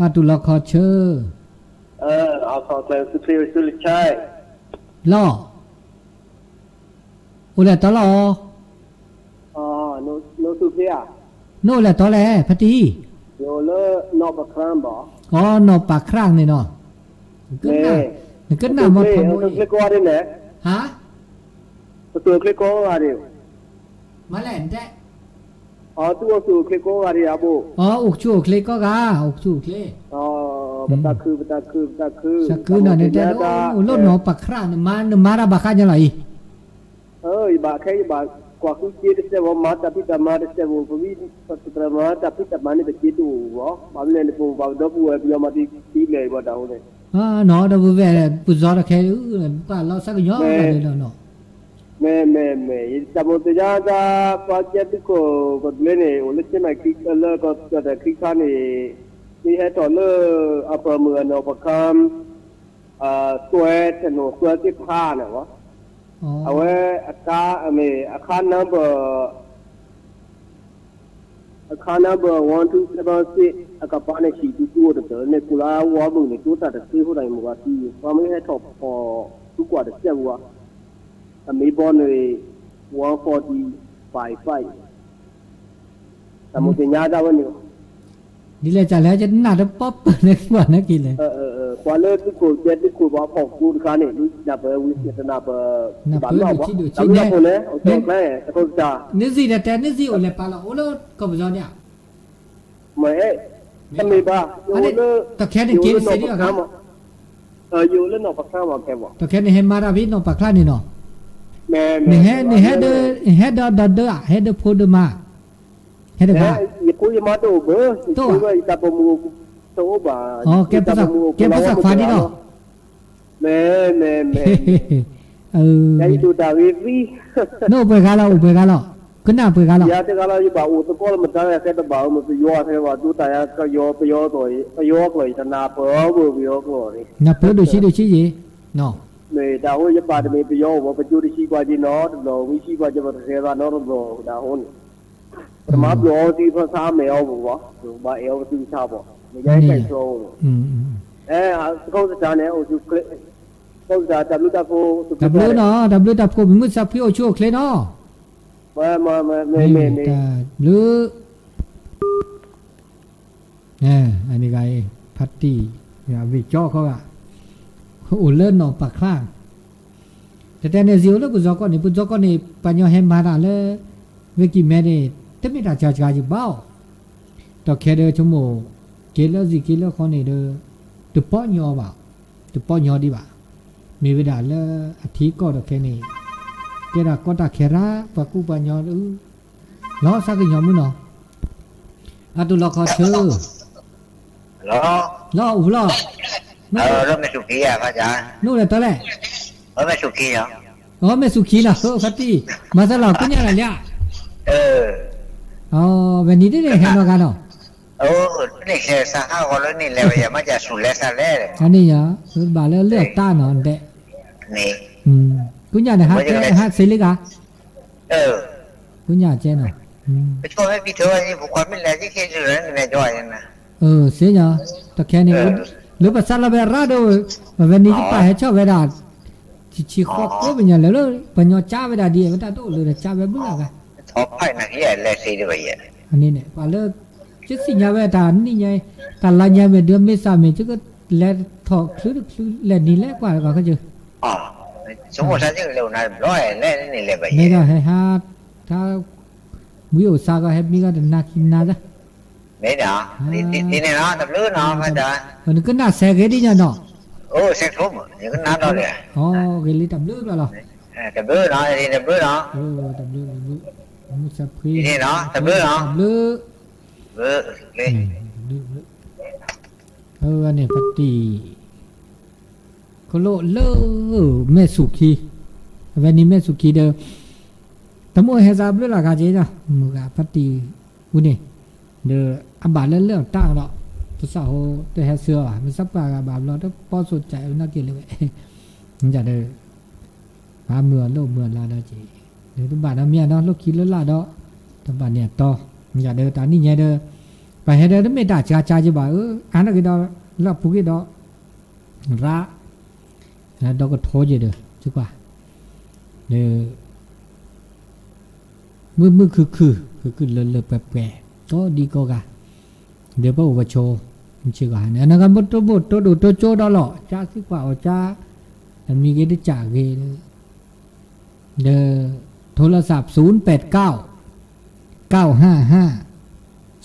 အတူၢ်လီၤခီဆၢ, လီၤ, အိၣ်လဲၣ်တီလီၤ, နအိၣ်လဲၣ်တီလဲၣ် ဖါတံၢ်, အိ နီၢ်ပၤခြးန့ၣ်နီၤ, နကနၣ်မီၤထီဘိအံၤ, ဟါ, ပသူၣ်အိၣ်ချ့ကိးဂၤဒံး, မၤလဲၣ်, အိၣ်ဆူၣ်အိၣ်ချ့ကိးဂၤဒံးအဘိ, အိၣ်ဆူၣ်အိၣ်ချ့ကိးဂၤ, အိၣ်ဆူၣ်အိၣ်ချ့, ပတၢ်ခု ပတၢ်ခု ပတၢ်ခု, သးခုနီၤန့ၣ်တဲဒၣ်, အိၣ်လၢနီၢ်ပၤခြးန့ၣ် နမၤတၢ်ဘၣ်ဃးညါလီၤအံၤ, ယဘၣ်ခဲယဘၣ်ကွၢ်ဃုစ့တစဲးဖိ မၤတၢ်ဖံးတၢ်မၤတစဲးဖိ ပမၤတၢ်ဖံးတၢ်မၤန့ၣ် ပစ့တအိၣ်ဘၣ်, ဘၣ်မနုၤလဲၣ်န့ၣ် ပပှၤကညီဖိဝဲ ပယီၤမၤသံလၢၤဘၣ်တၢ်အိၣ်န့ၣ်, နီၤဒီးပဝဲ ပူၤစီၤတၢ်ခဲအံၤ ပှၤလီၤဆၢကညီၤဘၣ်န့ၣ်လီၤနီၤ, မ့ၢ်မ့ၢ်မ့ၢ် ယတၢ်မိၣ်သ့ၣ်ညါတၢ် ပှၤကဲသုးခိၣ်ကဘျ့န့ၣ် အိၣ်လၢဆ့ၣ်နီၤခံ လၢကီၢ်တၢ်ခံခါန့ၣ် မ့ၢ်ဟဲထီၣ်လၢ အပၢၢ်မုၣ်အနီၢ်ပၤခြး သွဲ ထနိၣ်သွဲသ့ၣ်တဖၣ်န့ၣ်လီၤ, အဝဲအကါ မ့ၢ်အခါ number အခါ number one two seven six အကပၤန့ၣ် ဟံၣ်ဒူဒူအိၣ်တတၢၢ်န့ၣ် ကိးလၢဝီမုၢ်န့ၣ် တိတၢ်တသ့အဃိသတးန့ၣ် မ့ၢ်ပှၤသံ ပှၤမ့ၢ်ဟဲထီၣ်ဖီၣ် သုကွၢ်တစဲးဖိဘၣ်, အမ့ၢ်ဘီန့ၣ် one forty five five တၢ်မိၣ်သ့ၣ်ညါတၢ်ဝဲန့ၣ် ဒ်လဲၣ်ကလဲၣ် ယတနၢ်တပီပၢၢ်န့ၣ်ကွၢ်န့ၣ်က့ၤလဲၣ်, ပှၤလၢသုးခိၣ်ကဲသုးခိၣ်ပှၤဖီၣ်ကိတခါန့ၣ် ဒ်နၢ်ပၢၢ်ဝံၤ တနၢ်ပၢၢ် နၢ်ပၢၢ်ဒိၣ်ဆံးန့ၣ်, နစံၣ်တဲတဲ နစံၣ်အိၣ်လဲၤပာ်လီၤ အိၣ်လၢကီၢ်ပယီၤန့ၣ်ဧါ, မ့ၢ်, တမ့ၢ်ဘၣ်, တၢ်ခဲန့ၣ်က့ၤတစ့ဒံးဘၣ်, ယအိၣ်လၢနီၢ်ပၤခြးမ့ၢ်ခဲဘၣ်, တၢ်ခဲန့ၣ်ဟဲမၤတၢ်ဖဲနီၢ်ပၤခြးန့ၣ်နီၤ, နဟဲဒီးဒီဒၢဧါ ဟဲဒီးဖိဒီးမါ, ဟဲတဂၤ, ယဖိယမါတအိၣ်ဘၣ်, ယဖိယတၢ်ပိာ်မုၣ်တအိၣ်ဘၣ်, ကဲဖိသၣ်ခွါဒ်လီၤ, မ့ၢ်, မ့ၢ်, မ့ၢ်, ယဒိၣ်တၢ်ဂ့ၤသံ, နအိၣ်ပှဲၤဂၤလီၤ အိၣ်ပှဲၤဂၤလီၤ, ကနၣ်ပှဲၤဂၤလီၤ, ယၤတဂၤလီၤ ယဘၣ်အိၣ်သကိးလၢမတၤလဲၣ် ဃဲတဘၣ်အိၣ်မ့ၢ်ပယီၤ ဖဲဘၣ်ဒိတၢ်ယၤ ပယီၤကျိာ် ယတနၢ်ပၢၢ်အီၤဘၣ် ပယီၤကျိာ်န့ၣ်, နၢ်ပၢၢ်ဒိၣ်ဆံးဒိၣ်ဆံးယ့ၣ်, မ့ၢ်တၢ်အဃိယပၢ်တမ့ၢ်ပယီၤအိၣ်ဘၣ် ပကၠိတဆံပှၤက့ၤနီတဘျီ မ့ၢ်ဆံပှၤက့ၤ ပကဃဲၤသးနီတဘျီ တၢ်အဃိန့ၣ် ပတမၤဘျီၣ်အီၤသံဖီသးအမဲာ်အီၤဘၣ်, ဘၣ်အဲၣ်အီၤပသူၣ်ကဆးဘၣ်, မ့ၢ်ယဲကဲဆိ, အဲ, သကိးကစၢ်န့ၣ်, သကိးကစၢ်တၢ်ဘျုးတၢ်ဖှိၣ်, တၢ်ဘျုးနီၤ တၢ်ဘျုးတၢ်ဖှိၣ် ပမုၢ်ဆါဖှံအိၣ်ဆူၣ်အိၣ်ချ့နီၤ, မ့ၢ်မ့ၢ်မ့ၢ်မ့ၢ်, တၢ်ဘျုး အန့ၣ်ဂၤအံၤ ဖါတံၢ်, အဝ့ၢ်ကၠီဃီဂၤ, အိၣ်လၢနီၢ်ပၤချါ, တတဲန့ၣ် စံၣ်အိၣ်လၢပူၤစီၤကီၢ်န့ၣ် ပူၤစီၤကီၢ်န့ၣ် ပှၤကညီဟဲမၤတၢ်လၢ ဝ့ၢ်ကံၢ်မဲန့ၣ် တမ့ၢ်တၢ်စှၤစှၤယဘၣ်အီၤ, ဒီးခဲဒၢဆိကမိၣ် က့ၤလၢစံၣ်က့ၤလၢဃီန့ၣ်ဒီး တပီညီဘၣ်, တပီညီဒံးဘၣ်, မ့ၢ်ဝဲဒၣ်လၢအထံကီၢ်ဒီးခဲန့ၣ် ကဲဒၣ်ကီတၢ်ခဲရၢ် ပှၤကူပှၤညီ လီၤစၢ်ကညီၤမုၢ်နီၤ, အတူၢ်လီၤခီဆၢ, လီၤ, လီၤအိၣ်လီၤ, နအိၣ်လဲၤတီလဲၣ်, အမဲၢ်ဆူၣ်ခံလီၤ ဖါတံၢ်, မၤသးလီၤ ကိညၣ်လၢလၢ, ဝဲနံၤဒ်န့ၣ်ဟဲနီၢ်ဂၤနီၤ, န့ၣ်လဲၤစးဟးဂီၤလၢန့ၣ်လဲၤဝဲယၤ မ့ၢ်စူၣ်လဲၤစးလဲၣ်, အန့ၣ်ယၤ ဘၣ်လၢလၢအတၢ်နီၤဒဲး, ကိညၣ်န့ၣ်ဟးကဲဟးစ့လံဂၤ ကိညၣ်ကဲနီၤ, ပဆိဖဲပံၤထၢဝဲ ပခွါမ့ၢ်လဲၤက့ၤခဲလၢာ်န့ၣ် စ့ၢ်ညီၤ, တခဲန့ၣ်, လၢပစးလီၤဝဲရၢ်ဒီး, ပဝဲနံၤတပာ်ဟဲဆီၣ်ဝဲဒၣ်, ဆံးဆံးဃီဃီပညီလၢလၢ, ပှၤညီကၠါဝဲဒၣ်ဒ်အံၤ ဝဲတၢ်တအိၣ်လၢတၢ်ကၠါဝဲဘျုးလၢ်ဂၤ, အန့ၣ်န့ၣ် ပှၤလၢ, ကသ့ၣ်ညါဝဲတၢ်နံၣ်ညါ, တၢ်လါညါမ့ၢ်ဒုးမ့ၢ်စၢ်မ့ၢ် ကလဲၤထီၣ်ချုးတချုးလဲၤနံၤလဲၤကွၢ်တဂၤခီကၢ် မ့ၢ်ဒီးဟဲဟး, တၢ်, ဝံအိၣ်စါကီးဟဲမံကီးတနၤခံနၤ, မ့ၢ်ဒီး, နကနၣ်စဲးဂ့ၤဒ်ညါနီၤ, အိၣ်စဲးဆိ, ဂ့ၤလံတၢ်ဘျုးဘၣ်လီၤ, တၢ်ဘျုး, တၢ်ဘျုး, တၢ်ဘျုး, တၢ်ဘျုး, န့ၣ်ဖါတံၢ် ခီဖျိလၢမဲၢ်ဆူၣ်ခံ, အဝဲန့ၣ်မဲၢ်ဆူၣ်ခံဒီး, တမ့ၢ်ဟဲစးဘျုးလၢ်ဂၤက့ၤ, မုၢ်ဂၤဖါတံၢ်ဝံၤန့ၣ်, ဒီးအဘၣ်လၢလၢအတၢ်ဒီး, ပစးဟိတဟဲဆှၢအီၤဘၣ်, မ့ၢ်စးပှၤဂၤဘၣ်ဘျီ တပီၣ်စိးကးဝဲနီၢ်က့ၤလၢဝဲ, မ့ၢ်ဒ်ဒီး ဘၣ်မုာ်အီၤလိၣ်မုာ်အီၤလါဒီးက့ၤ, ဒီးတဘၣ်နီတမံၤနီၤ လိၣ်ခံလိၣ်လၢ်ဒီး တဘၣ်န့ၢ်အတီ, မ့ၢ်ဒ်ဒီးတၢ်နံၣ်ညါဒီး ပှၤဟဲဒီးတမ့ၢ်တၢ်ဆါဆါက့ၤဘၣ်, အါနီၢ်က့ၤဒီး လၢအပူၤကွံာ်ဒီး ရၣ် ဒီးကထိက့ၤဒီး သံကွၢ် ဒီး မုာ်မုာ်ခုၣ်ခုၣ် ခုၣ်ခုၣ်လၢလၢပှဲၤပှဲၤ ကိးဒံကိးဂၤ, ဒီးပအိၣ်ဝဲဆိ မုၢ်ဆ့ၣ်ဂီၤဟါန့ၣ် နကမ့ၢ်တဘိတိၢ်ဒိၣ်တိၢ်ကၠိဒီးလီၤ ကၠါသံကွၢ်အီၤကၠါ, အမံၤဂ့ၤတကးဂ့ၤ, ဒီး ထိလၢသး ศูนย์แปดเก้า เก้าห้าห้า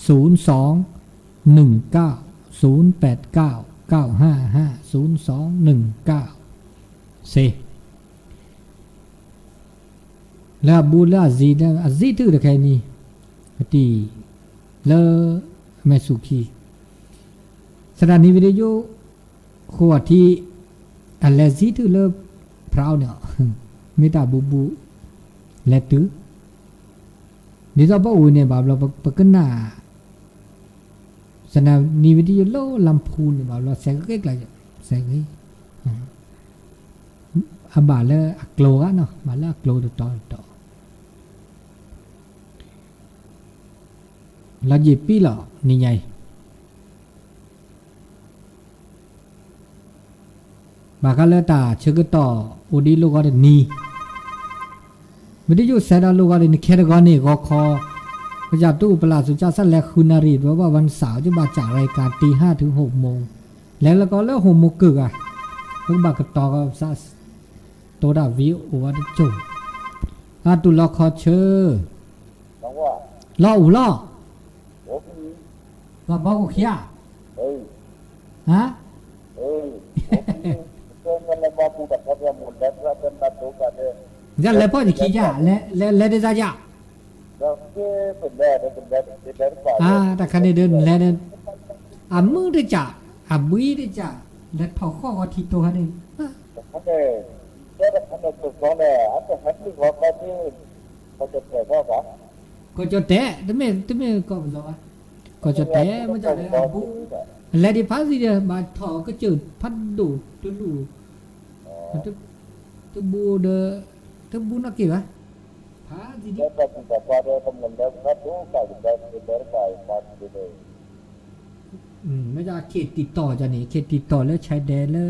ศูนย์สองหนึ่งเก้า ศูนย์แปดเก้า เก้าห้าห้า ศูนย์สองหนึ่งเก้า စ့ လၢအဘူးလၢအဇံ အဇံထုၣ်တခဲအံၤန့ၣ် ပတံၢ်လၢ အမဲာ်ဆူၣ်ခံ သရၣ်နံၤဝံၤဒယိ ဃိးထံ အလဲၤဇံထုၣ်လၢ ဖရၣ်န့ၣ် မ့ၢ်တၢ်ဘူးဘူး လဲၤတုၤ ဒ်သိးပအိၣ်န့ၣ်ဘၣ်ဘျီ ပကနၣ် သရၣ်နံၤဝံၤဒယိလၢလၢဖူန့ၣ်ဘၣ်ဘျီ စဲးဂ့ၤကျါ စဲးဂ့ၤ အဘၣ်လၢအကျိၤဂၤနီၤ ဘၣ်လၢအကျိၤတတီၤတတီၤ လီၤယံာ်ပံလီၤ နံၤညါအံၤ ဘၣ်ဃးလၢတၢ်ဆၢကတီၢ်အိၣ်ဒံးလိၣ်ဂီၤတနံၤ မ့ၢ်တယိၣ်စဲးဒီးလိၣ်ဂီၤဒံး နခဲတဂီၤန့ၣ် ဂီၤခီ ပယီၤတူၢ်ပလၢ်သူၣ်ကၢ်စၢ်လဲၤဃုနၣ်ရံၣ် ဒီးဘၣ်ဝဲနစး ကဘၣ်စးရဲကၤ တံၤဟါထုး ဟိးမိၢ် လဲၤလၢကီးလၢဟိးမိၢ်ကၢၢ်ဂၤ ပကဘၣ်ကတီၤကီးစး တိၢ်တၢ်ဝံအိၣ်ဝဲတကၠိၢ် အတူၢ်လီၤခီဆၢ လီၤအူၣ်လီၤ ပှၤဘီကအိၣ်ခံဧါ ဟါ ယလဲၤဖီၣ်ယခံယါ လဲၤလဲၤဒ်စါယါ အါ တၢ်ခါန့ၣ်ဒီး နလဲၤဒီး အမုၢ်တကး အဘှံးတကး လဲၤထီၣ်ဃီၣ်ဂီၤထံတိၤခါန့ၣ် ကီၢ်ကၠီၣ်တဲာ် တမ့ၢ် တမ့ၢ်ကီၢ်ပလီၤဘၣ် ကီၢ်ကၠီၣ်တဲာ် တမ့ၢ်ကီၢ်ပလီၤဘၣ် လဲၤဒံးဖးသံဒီး ဘၣ်ထီၣ်ကစၢၢ်ဖးဒိၣ်တလူၢ် တဘူဒီး တဘူနီၣ်က့ၤဘၣ် ဖးသံဒံး မ့ၢ်ဒ်ခ့တံၢ်တီၢ်ကန့ၣ် ခ့တံၢ်တီၢ်လၢဆဲးဒဲးလၢ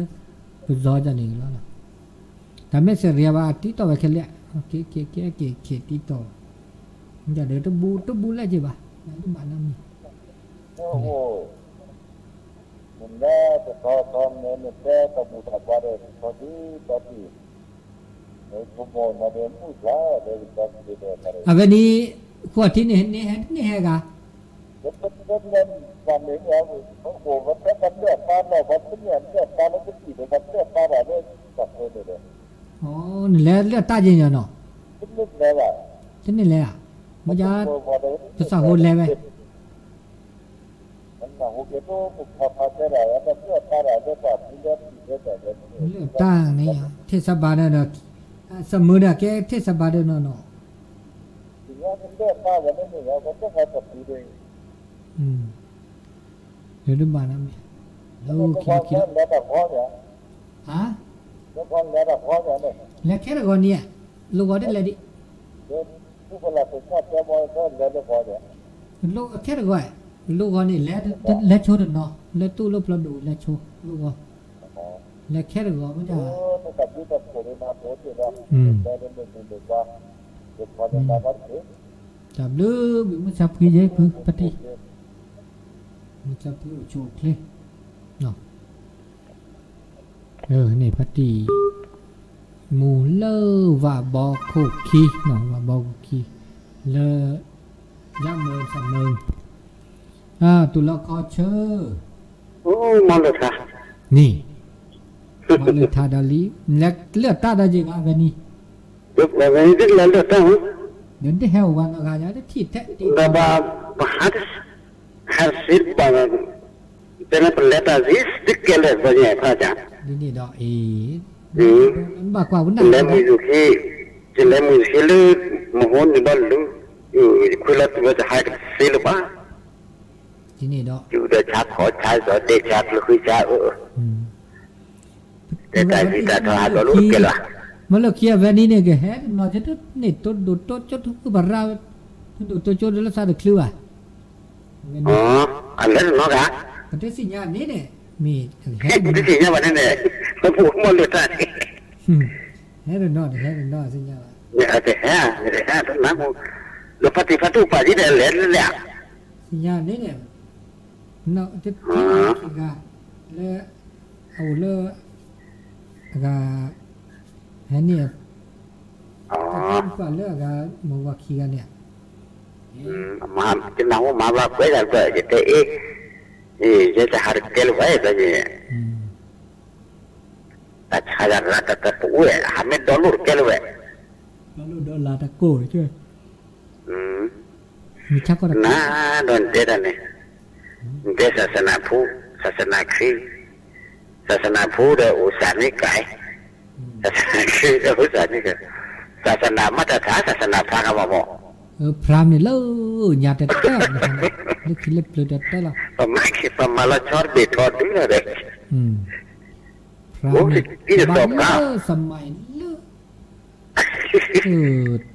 ပယီၤကန့ၣ် တၢ်မ့ၢ်စရံဘၣ်တံၢ်တီၢ်ဝဲခဲလၢာ် ခ့ခ့ခ့ခ့တံၢ်တီၢ် မ့ၢ်ဒ်ဒီးတဘူ တဘူလဲၣ်က့ၤဘၣ် တဘၣ်နီတမံၤ နလဲၤတတီၤတီၤန့ၣ် နတဲတၢ်ဘူၣ်တၢ်ဘါဒီး တတီၤတံၢ်တီၤတံၢ် အဝဲန့ၣ် ဃိးထံန့ၣ် န့ၣ်ဟဲ တန့ၢ်ဟဲဂၤ နလဲၤလၢတၢ်ယဲၢ်ညါနီၤ တန့ၢ်လဲၤဧါ မ့ၢ်ဒ် ပစးဟိလဲၤဝဲ လၢတၢ်န့ၣ် ထ့ၣ်စးဘၣ်ဒီးဒီး စမုၢ်ဒီးကဲထ့ၣ်စးဘၣ်ဒီးနီၤနီၤ လၢတဘၣ်နီၤမ့ၢ် လၢခံခံလီၤ လဲၤခဲတဂီၤန့ၣ် လိၣ်ဂီၤတလဲၤဒံး ခဲတဂီၤ လိၣ်ဂီၤန့ၣ်လဲၤတလိၣ်အခဲတဂီၤ လၢတူၢ်လိာ်ဖျိဒိၣ်လဲၤဆိ လိၣ်ဂီၤ လဲၤခဲတဂီၤမ့ၢ်ဒ် တၢ်ဘျုးဘုးမုၢ်ဆါဖှံယဲၢ်ဖု ဖါတံၢ် မုၢ်ဆါဖှံအိၣ်ဆူၣ်အိၣ်ချ့ န့ၣ်ဖါတံၢ် မူၤလၢဝးဘီခိၣ်ခံ ဝးဘီခိၣ်ခံ လၢ ယၣ်မၢၣ်သးမၢၣ် တူၢ်လီၤခီဆၢ မီၢ်လၢထါ န့ၣ် မီၢ်လၢထါဒီးလံ လဲၤလၢတၢ်ဒီးယံၤဂၤဝဲန့ၣ် ဝဲန့ၣ်တလဲၤလၢတၢ် ဒီးတဟဲအိၣ်ဝဲနီၢ်ဂၤညါ တထံၣ်ထဲတံၢ် ဒီးဘၣ် ပဟး ဟးစံးဘၣ် တဲန့ၣ်ပလဲၤတၢ်စံးတကဲလၢာ်ဘၣ်ညါဖးကၢ် ဒ်န့ၣ်ဒီးအံၤ ဘၣ်ကွၢ်ဝဲနၢ် ယလဲၤမုာ်ယခံ ယလဲၤမုာ်ယခံလၢ မဟိန့ၣ်ဘၣ်လူၤ ယခွဲလီၤတုၤဝဲတဟါကသ့လၢၤဘၣ် ဒ်န့ၣ်ဒီး ယူၢ်ဒီးဆါခီၣ်ဆါစီၤဒ့ဆါကျၢဃံဆါအၢ တဲတၢ်ဂံၢ်တၢ်ထီဟးဒီးလိာ်ကဲလၢၤ မ့ၢ်လၢခံအဝဲန့ၣ်န့ၣ် ကဟဲတနီၤကတန့ၢ်တိဒိၣ်တိကၠိတဃုပရၢ် တဒိၣ်တိကၠိဒီးလၢသးတချုးဘၣ် အလဲၤတနီၤဂၤ ပတသ့ၣ်ညါန့ၣ်န့ၣ် မ့ၢ် ပတသ့ၣ်ညါဘၣ်န့ၣ်န့ၣ် ပဖိမီၢ်လၢတၢ်န့ၣ် ဟဲတနီၤန့ၣ် ဟဲတနီၤသ့ၣ်ညါဘၣ် တဟဲ တဟဲတနၢ်မူ လၢဖါတံၢ်ဖါတံၢ်ပာ်ဒ်ဒီးလဲၤလဲၤ သ့ၣ်ညါန့ၣ်န့ၣ် တထံၣ်ခံဂၤ လၢ အအိၣ်လၢ အဂၤ ဟဲန့ၣ် တထံၣ်ပှၤလၢအဂၤ မ့ၢ်ဝၤခံဂၤန့ၣ် ယနၢ်ဟူမၤဘျီကွဲးတၢ်တဖျၢၣ် ယတဲအ့ၣ် ယဲတဟးတကဲလၢၤဘၣ် ယဘျီယ တၢ်ဆါယၤရၤတၢ်တပူၤဝဲ ဟးမ့ၢ်ဒီလိၣ်တကဲလၢၤဝဲ ဒီလိၣ်ဒီလၢတကိး နၤဒီးနတဲတၢ်န့ၣ် နတဲ ศาสนาพุทธ ศาสนาคริสต์ ศาสนาพุทธဒီးအိၣ်စၢ်န့ၣ်ကဲ ศาสนาคริสต์ဒီးအိၣ်စၢ်န့ၣ်ကဲ ศาสนามาตรฐาน ศาสนาพราหมณ์ကမၣ်မၢ် พราหมณ์န့ၣ်လၢညါတတဲ လၢခံလၢပျၢၤတတဲလီၤ ပမၤလီၤဆီတဘ့ၣ်ထီဒုလီၤဒီး พราหมณ์န့ၣ် ဘၣ်လၢ สมัย လၢ ပမ့ၢ်ထီၣ်သ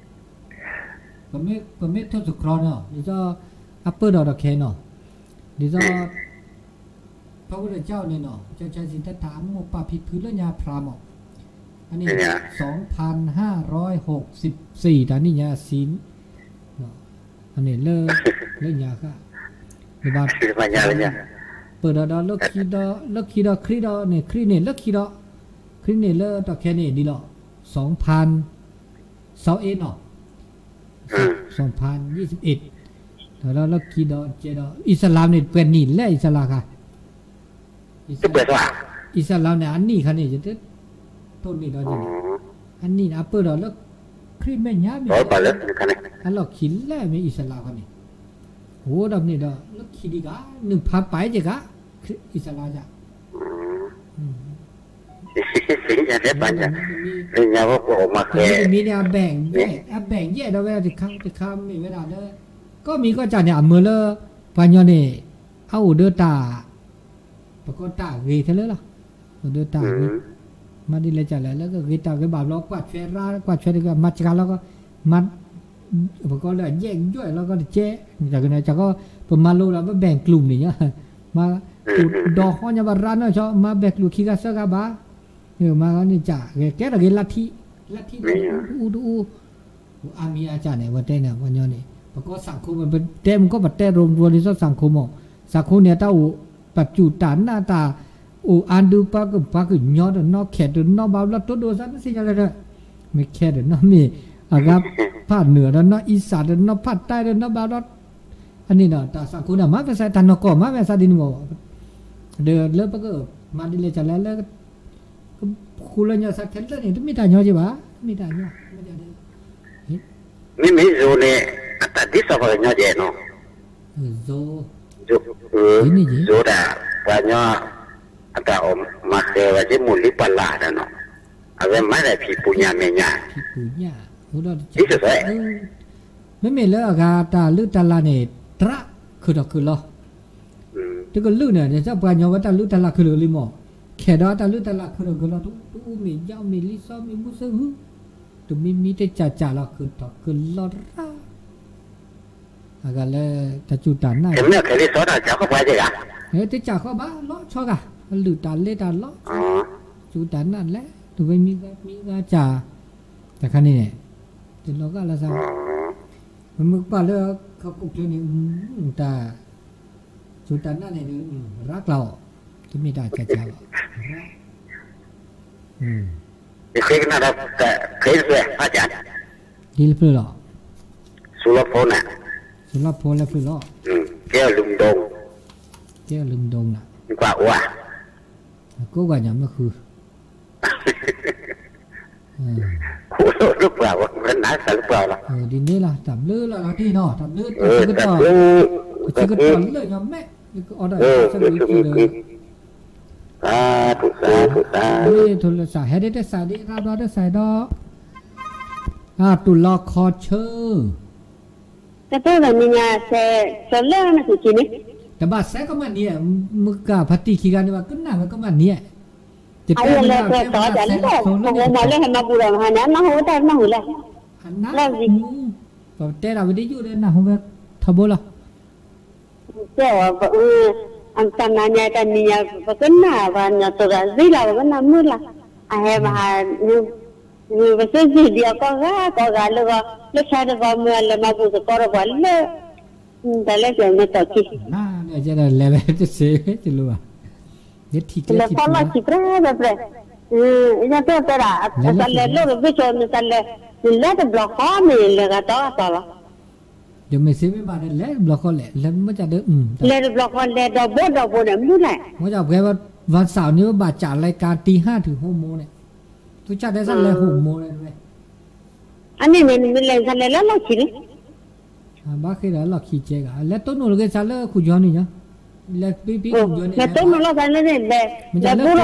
ခီနီၤ ဒ်သိး အပၢၢ်ဒီးဒီးခဲနီၤ ဒ်သိး ဖဲဝဲဒၣ်ကၠီန့ၣ်နီၤ ကၠီဆါစံးတၢ်တၢ်အမိၢ်ပၢ်ဖံဖုလၢညါ พราหมณ์မၢ် အန့ၣ် สองพันห้าร้อยหกสิบสี่ တၢ်နံၣ်ညါစံး အန့ၣ်လၢ လၢညါဃၣ် နဘၣ် ပၢၢ်ဒီးဒီး လၢခံဒီး လၢခံဒီးခရံာ်ဒီးန့ၣ် ခရံာ်န့ၣ် လၢခံဒီး ခရံာ်န့ၣ်လၢတၢ်ခဲန့ၣ်ဒ်လီၤ สองพัน สองเอ็ดနီၤ สองพันยี่สิบเอ็ด ဒီးလၢခံဒီးကဲဒီး အံၣ်စလၢမ်န့ၣ် ပှဲၤနံၣ်လဲၣ် အံၣ်စလၢမ်ခါ အံၣ်စလၢမ်န့ၣ် အနံၣ်ခါန့ၣ် ယတ တိၢ်န့ၢ်ဒီးန့ၣ် အနံၣ်န့ၣ် အပၢၢ်ဒီးလၢ ခရံာ်မဲာ်ညါမ့ၢ် အလီၢ်ခံလဲၣ်မ့ၢ်အံၣ်စလၢမ်ခါန့ၣ် အိၣ်ဒီးန့ၣ်ဒီး လၢခံဒံးဂၤ နုၢ်ဖးပာ်က့ၤဂၤ အံၣ်စလၢမ်ယါ သ့ၣ်ညါတဲပှၤညါ သ့ၣ်ညါဝဲပှၤအီၣ်မၤဃဲ တမံၤတမံၤန့ၣ် အဘဲၣ်ယဲၢ် အဘဲၣ်ယဲၢ်ဒီးဝဲဒၣ်တခါတခါမ့ၢ်ဝဲဒၣ်လၢ ကီၢ်မံၤကီၢ်စၢ်န့ၣ် အမၢလၢ ပှၤညီန့ၣ် အအိၣ်ဒီးတၢ် ပကိးတၢ်ဂ့ၤခဲလၢာ်လီၤ အိၣ်ဒီးတၢ်ဂ့ၤ မၤဒ်လဲၣ်ကလဲၣ် လၢကဂ့ၤတၢ်ဂ့ၤဘၣ်ဘျီ ကွၢ်ထွဲရၢ ကွၢ်ထွဲတဂ့ၤ မၤစှၤလီၤကီ မၤ ပကိးလၢအယဲၢ်ယွဲၢ်လီၤကီတကဲ ကကီ ပမၤလိဒီးပဘဲၣ်ကျူၢ်န့ၣ်ညါ မၤ အိၣ်ဒီးဟီညါဘၣ်ရၢနီၢ်ဆီ မၤဘဲၣ်ကျူၢ်ခံဂၤသၢဂၤဘၣ် မၤန့ၣ်က ဂဲၤကဲထီၣ်ဂ့ၤလၢထံ လၢထံဒီးတအူတအူတအူ အါမံၤအါစၢ်န့ၣ် အဝဲတဲန့ၣ် ပှၤညီန့ၣ် ပကိး สังคม ပတဲမူကီၢ် ပတဲရိမူ ဒ်သိး สังคม မၢ် สังคม န့ၣ် တၢ်အိၣ် ပစူၢ်တၢ်နာ်တၢ် အိၣ်အါဒုပှၤက ပှၤကညီတနီၤ ခဲၣ်တနီၤဘၣ်ဘျီ တိဒိၣ်သး မ့ၢ်သ့ၣ်ညါလၢ မ့ၢ်ခဲၣ်တနီၤမ့ၢ် အဂၤဖးနုာ်တနီၤ အံၣ်စၢ်တနီၤ ဖးတၢ်တနီၤဘၣ်ဘျီ အန့ၣ်ဒီး တၢ် สังคม န့ၣ် မၤဝဲစး တၢ်နီၢ်ကီၢ် မၤဝဲစးဒ်န့ၣ်မၢ် ဒီးလၢပက မၤဒ်လဲၣ်ကလဲၣ်လၢ ကဃူလၢညီစးခဲလၢာ်န့ၣ် တမ့ၢ်တၢ်ညီက့ဘၣ် တမ့ၢ်တၢ်ညီ မ့မ့ၢ်ယိၤန့ၣ် အတၢ်ဒ်သိးပှၤကညီကဲနီၤ ယိၤ ယိၤဒၣ် ပှၤညီ အတၢ်အီၣ်မၤဃဲၤဝဲက့ၤမိၢ်လံပှၤလၢ်ဒီးနီၤ အဝဲမၤဒၣ်ဖံးပူၤညၣ်မဲာ်ညါ ဒ်သိးသိး မ့မ့ၢ်လၢအဂၤတၢ်လုၢ်တၢ်လၢ်န့ၣ် တရၣ်ခုၣ်ထီၣ်ခုၣ်လီၤ တကလုာ်န့ၣ် ဒ်သိးပှၤကညီဝဲတၢ်လုၢ်တၢ်လၢ်ခုၣ်လီၤလံမၢ် ခဲဒီးတၢ်လုၢ်တၢ်လၢ်ခုၣ်ထီၣ်ခုၣ်လီၤ တအူမ့ၢ်ယီမ့ၢ်လံစီမ့ၢ်မူစၢဟု တမံၤမံၤတစၢ်စၢ်လီၤ ခုၣ်ထီၣ်ခုၣ်လီၤတရၣ် အဂၤလၢ တၢ်စူၢ်တၢ်နာ် တမ့ၢ်ခဲလံာ်စီတၢ်စၢ်ခီပှၤက့ၤဂၤ တစၢ်ခီဘၣ်လီၤဆီဂၤ အလုၢ်တၢ်လဲၤတၢ်လီၤဆီ စူၢ်တၢ်နာ်လဲၣ် တဝဲမံဂၤမံဂၤစၢ် တခါန့ၣ်န့ၣ် တလီၤဂာ်လၢသး မ့မ့ၢ်ကပာ်လၢ ခီခိၣ်ချၢန့ၣ် တၢ် စူၢ်တၢ်နာ်န့ၣ် ရၢကျါအီၤ တမ့ၢ်တၢ်ကကဘၣ် ယဃ့ကနၣ်ဒီး ခဲအံၤတဖျၢၣ် ဖးစၢ် ဒ်လၢဖျၢၣ်လီၤ စူၤလီၤဖိနၤ စူၤလီၤဖိလၢဖျၢၣ်လီၤ ကဲအီၤလုၢ်ဒိ ကဲအီၤလုၢ်ဒိနၤ ကွၢ်ဝါ ကိးဂၤညါမ့ၢ်ဃု ခိၣ်လၢပှၤဝဲနၤသးလၢပှၤလီၤ ဒ်န့ၣ်လီၤ တၢ်ဘျုးလီၤလီၤတံၢ်နီၤ တၢ်ဘျုးတၢ်ဆၢကတီၢ် တၢ်ဆၢကတီၢ်လၢညါမဲာ် ကအိၣ်ဒီးဆၢကတီၢ် စးထူၣ်စးထူၣ် မ့ၢ်ထိၣ်လၢစး ဟဲဒ်တစးဒ်ရၢဘျီတစးဒီး တူၢ်လီၤခီဆၢ တၢ်ပၢၢ်ဘၣ်မ့ၢ်ညါစဲး စီၤလၢနကူၣ်က့ၤန့ၣ် တဘၣ်စဲကမၣ်နံၤ, မုၢ်ကဖါတံၢ်ခံဂၤန့ၣ်ဘၣ်ကနၣ်ဝဲကမၣ်နံၤ, ယတဲမ့ၢ်တဲပှၤစဲလီၤသိလၢန့ၣ်, ပမၤလၢဟဲမၤပူၤဒီးမဟါန့ၣ် အနၢ်ဟူတၢ်နၢ်ဟူလဲၣ်, လီၢ်, ပတဲဒၣ်ဝဲဒ်ယိၣ်ဒီးနၢ်ဟူဝဲထီဘိလီၤ. တဲဝဲ, အတၢ်နါညါတၢ်နံၤညါ ပကနၣ်ပှၤညီသိးဒီး သ့လီၤ ပကနၣ်မုာ်လီၤ, အဟဲမဟါ ပစ့ၢ်ကီးဒံးအကီၢ်ဂၤကီၢ်ဂၤလၢဂီၢ် လၢဆါတဂီၢ်မုၢ်အလဲၤမၤပူၤသကိးဒီးပှၤလၢ တၢ်လၢပျၢၤမ့ၢ်တီၢ်ခံ, လဲၤဝဲတစ့တလိၣ်ဘၣ်, လဲၤခီလီၢ်ခံပြဲပြဲပြဲ, ယတဲတဲဒၣ် တၢ်လဲၤလိၣ်တဘ့ၣ်ဆိ နတၢ်လဲၤ နလဲၤတဘျီဃီမ့ၢ်လဲၤဂၤတီဂၤတီလီၤ. ယမ့ၢ်စ့မ့ၢ်ဘၣ်ဒီး လဲၤတဘျီဃီလဲၣ်, လဲၤမ့ၢ်ကဒီး, လဲၤတဘျီဃီလဲၤဒီဘိဒီဘိန့ၣ် မုၢ်လဲၣ်, မ့ၢ်ကဘှဲ ဝါစးန့ၣ် ဘၣ်စးလဲၤကၤတံၢ်ဟၣ်တုၤဟိမိန့ၣ်, သုကၢ်တဲစၢ်လဲၤဟိမိန့ၣ်, အန့ၣ်န့ၣ် နမ့ၢ်လဲၤစၢ်လဲၤလၢလီၢ်ခံန့ၣ် ဘၣ်ဃ့ဒီးလီၢ်ခံကဲဂၤ လဲၤတိၢ်နီၣ်လၢက့ၤစၢ်လၢခူၣ်ယီၤန့ၣ်ညါ, လဲၤပံပံခူၣ်ယီၤန့ၣ် လဲၤတိၢ်နီၣ်လီၤသးန့ၣ်,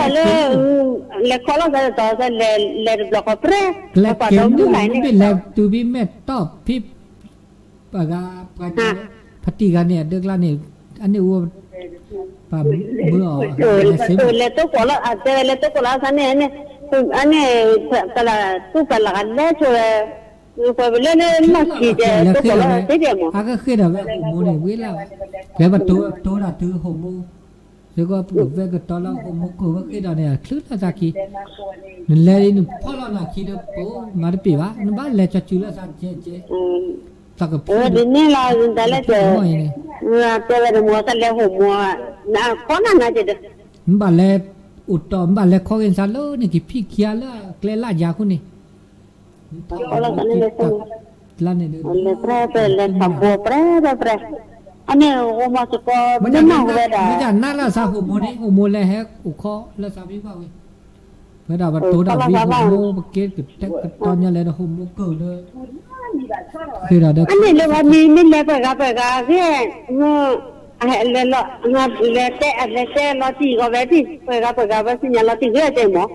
လဲၤဘူၣ်ထီၣ်လၢ လဲၤခီလီၤသးတတီၤ လဲၤတဘျီဃီပြဲ, ကျဲက့ၤမုၢ်န့ၣ် မ့ၢ်လဲၤတုၤဖဲမဲာ်တီၢ်ဖဲ ပှၤဂၤပှၤက ဖါတံၢ်ဂၤန့ၣ် အဒၢကျါန့ၣ် အန့ၣ်အိၣ် ပှၤမုၢ်အီၤ လဲၤတိၢ်ကိးလီၤ အတဲဝဲလဲၤတိၢ်ကိးလီၤသးန့ၣ်, အန့ၣ် ပလၢ်တူၢ်ပလၢ်ဂၤလဲၤဆိဝဲ, ပှၤပလၢလၢလီၢ်ခံတဲ တိၢ်ကိးလီၤသးသ့ဒဲးမး, အကဃ့ဒီးဝဲဟိမိန့ၣ် ဝံၤလၢ်ဝဲ, ပှၤပတိၤတိၤဒၣ်တုၤဟိမိ, စ့ၢ်ကီးပဝဲကတီၤလၢဟိမိကိၢ်ဝဲဃ့ဒီးန့ၣ် ချုးလၢသးခံ နလဲၤနဖီၣ်လီၤနၤခံဒီး ပမၤတပ့ၤဘၣ် နဘၣ်လဲၤကၠီၤစုလၢသးကဲကဲ, သးကဖုဒ်န့ၣ်လီၤ တၢ်လၢကၠီၤ, တဲဝဲတမီၤသးလဲၤဟိမိ, နခီနၤနၤက့ၤဒီး, မ့ၢ်ဘၣ်လဲၤအိၣ်တီၢ် မ့ၢ်ဘၣ်လဲၤခီက့ၤနသးလၢန့ၣ် ကဖံးခံဂၤလၢကျဲလၢယၤခိၣ်န့ၣ် လဲၤပြဲပြဲ လဲၤထးဘိပြဲပြဲပြဲ, အန့ၣ် ဟိမိစ့ၢ်ကီး မ့ၢ်နၢ်ဝဲဒၣ် မ့ၢ်နၢ်လၢသးဟိမိန့ၣ် ဟိမိလဲၤဟဲအိၣ်ခီလၢသးဖံဘၣ်ဝဲ, ဝဲဒၣ်ပတိၤဒၣ်ဝံၤဟိမိ ပက့ၤကတဲာ်ကတီၤညါလဲၣ်ဒီးဟိမိကၢၢ်လၢ ဃ့ဒီးဒီး အန့ၣ်လၢပှၤမံၤမ့ၢ်လဲၤပှဲၤဂၤပှဲၤဂၤဂ့ၤ, လဲၤလီၤ, လဲၤတဲ လဲၤတဲလီၤတံၢ်ဂီၤဝဲတံၢ် ပှဲၤဂၤပှဲၤဂၤ ပှၤစံၣ်ညါလီၤတံၢ်ဂ့ၤတဲမး,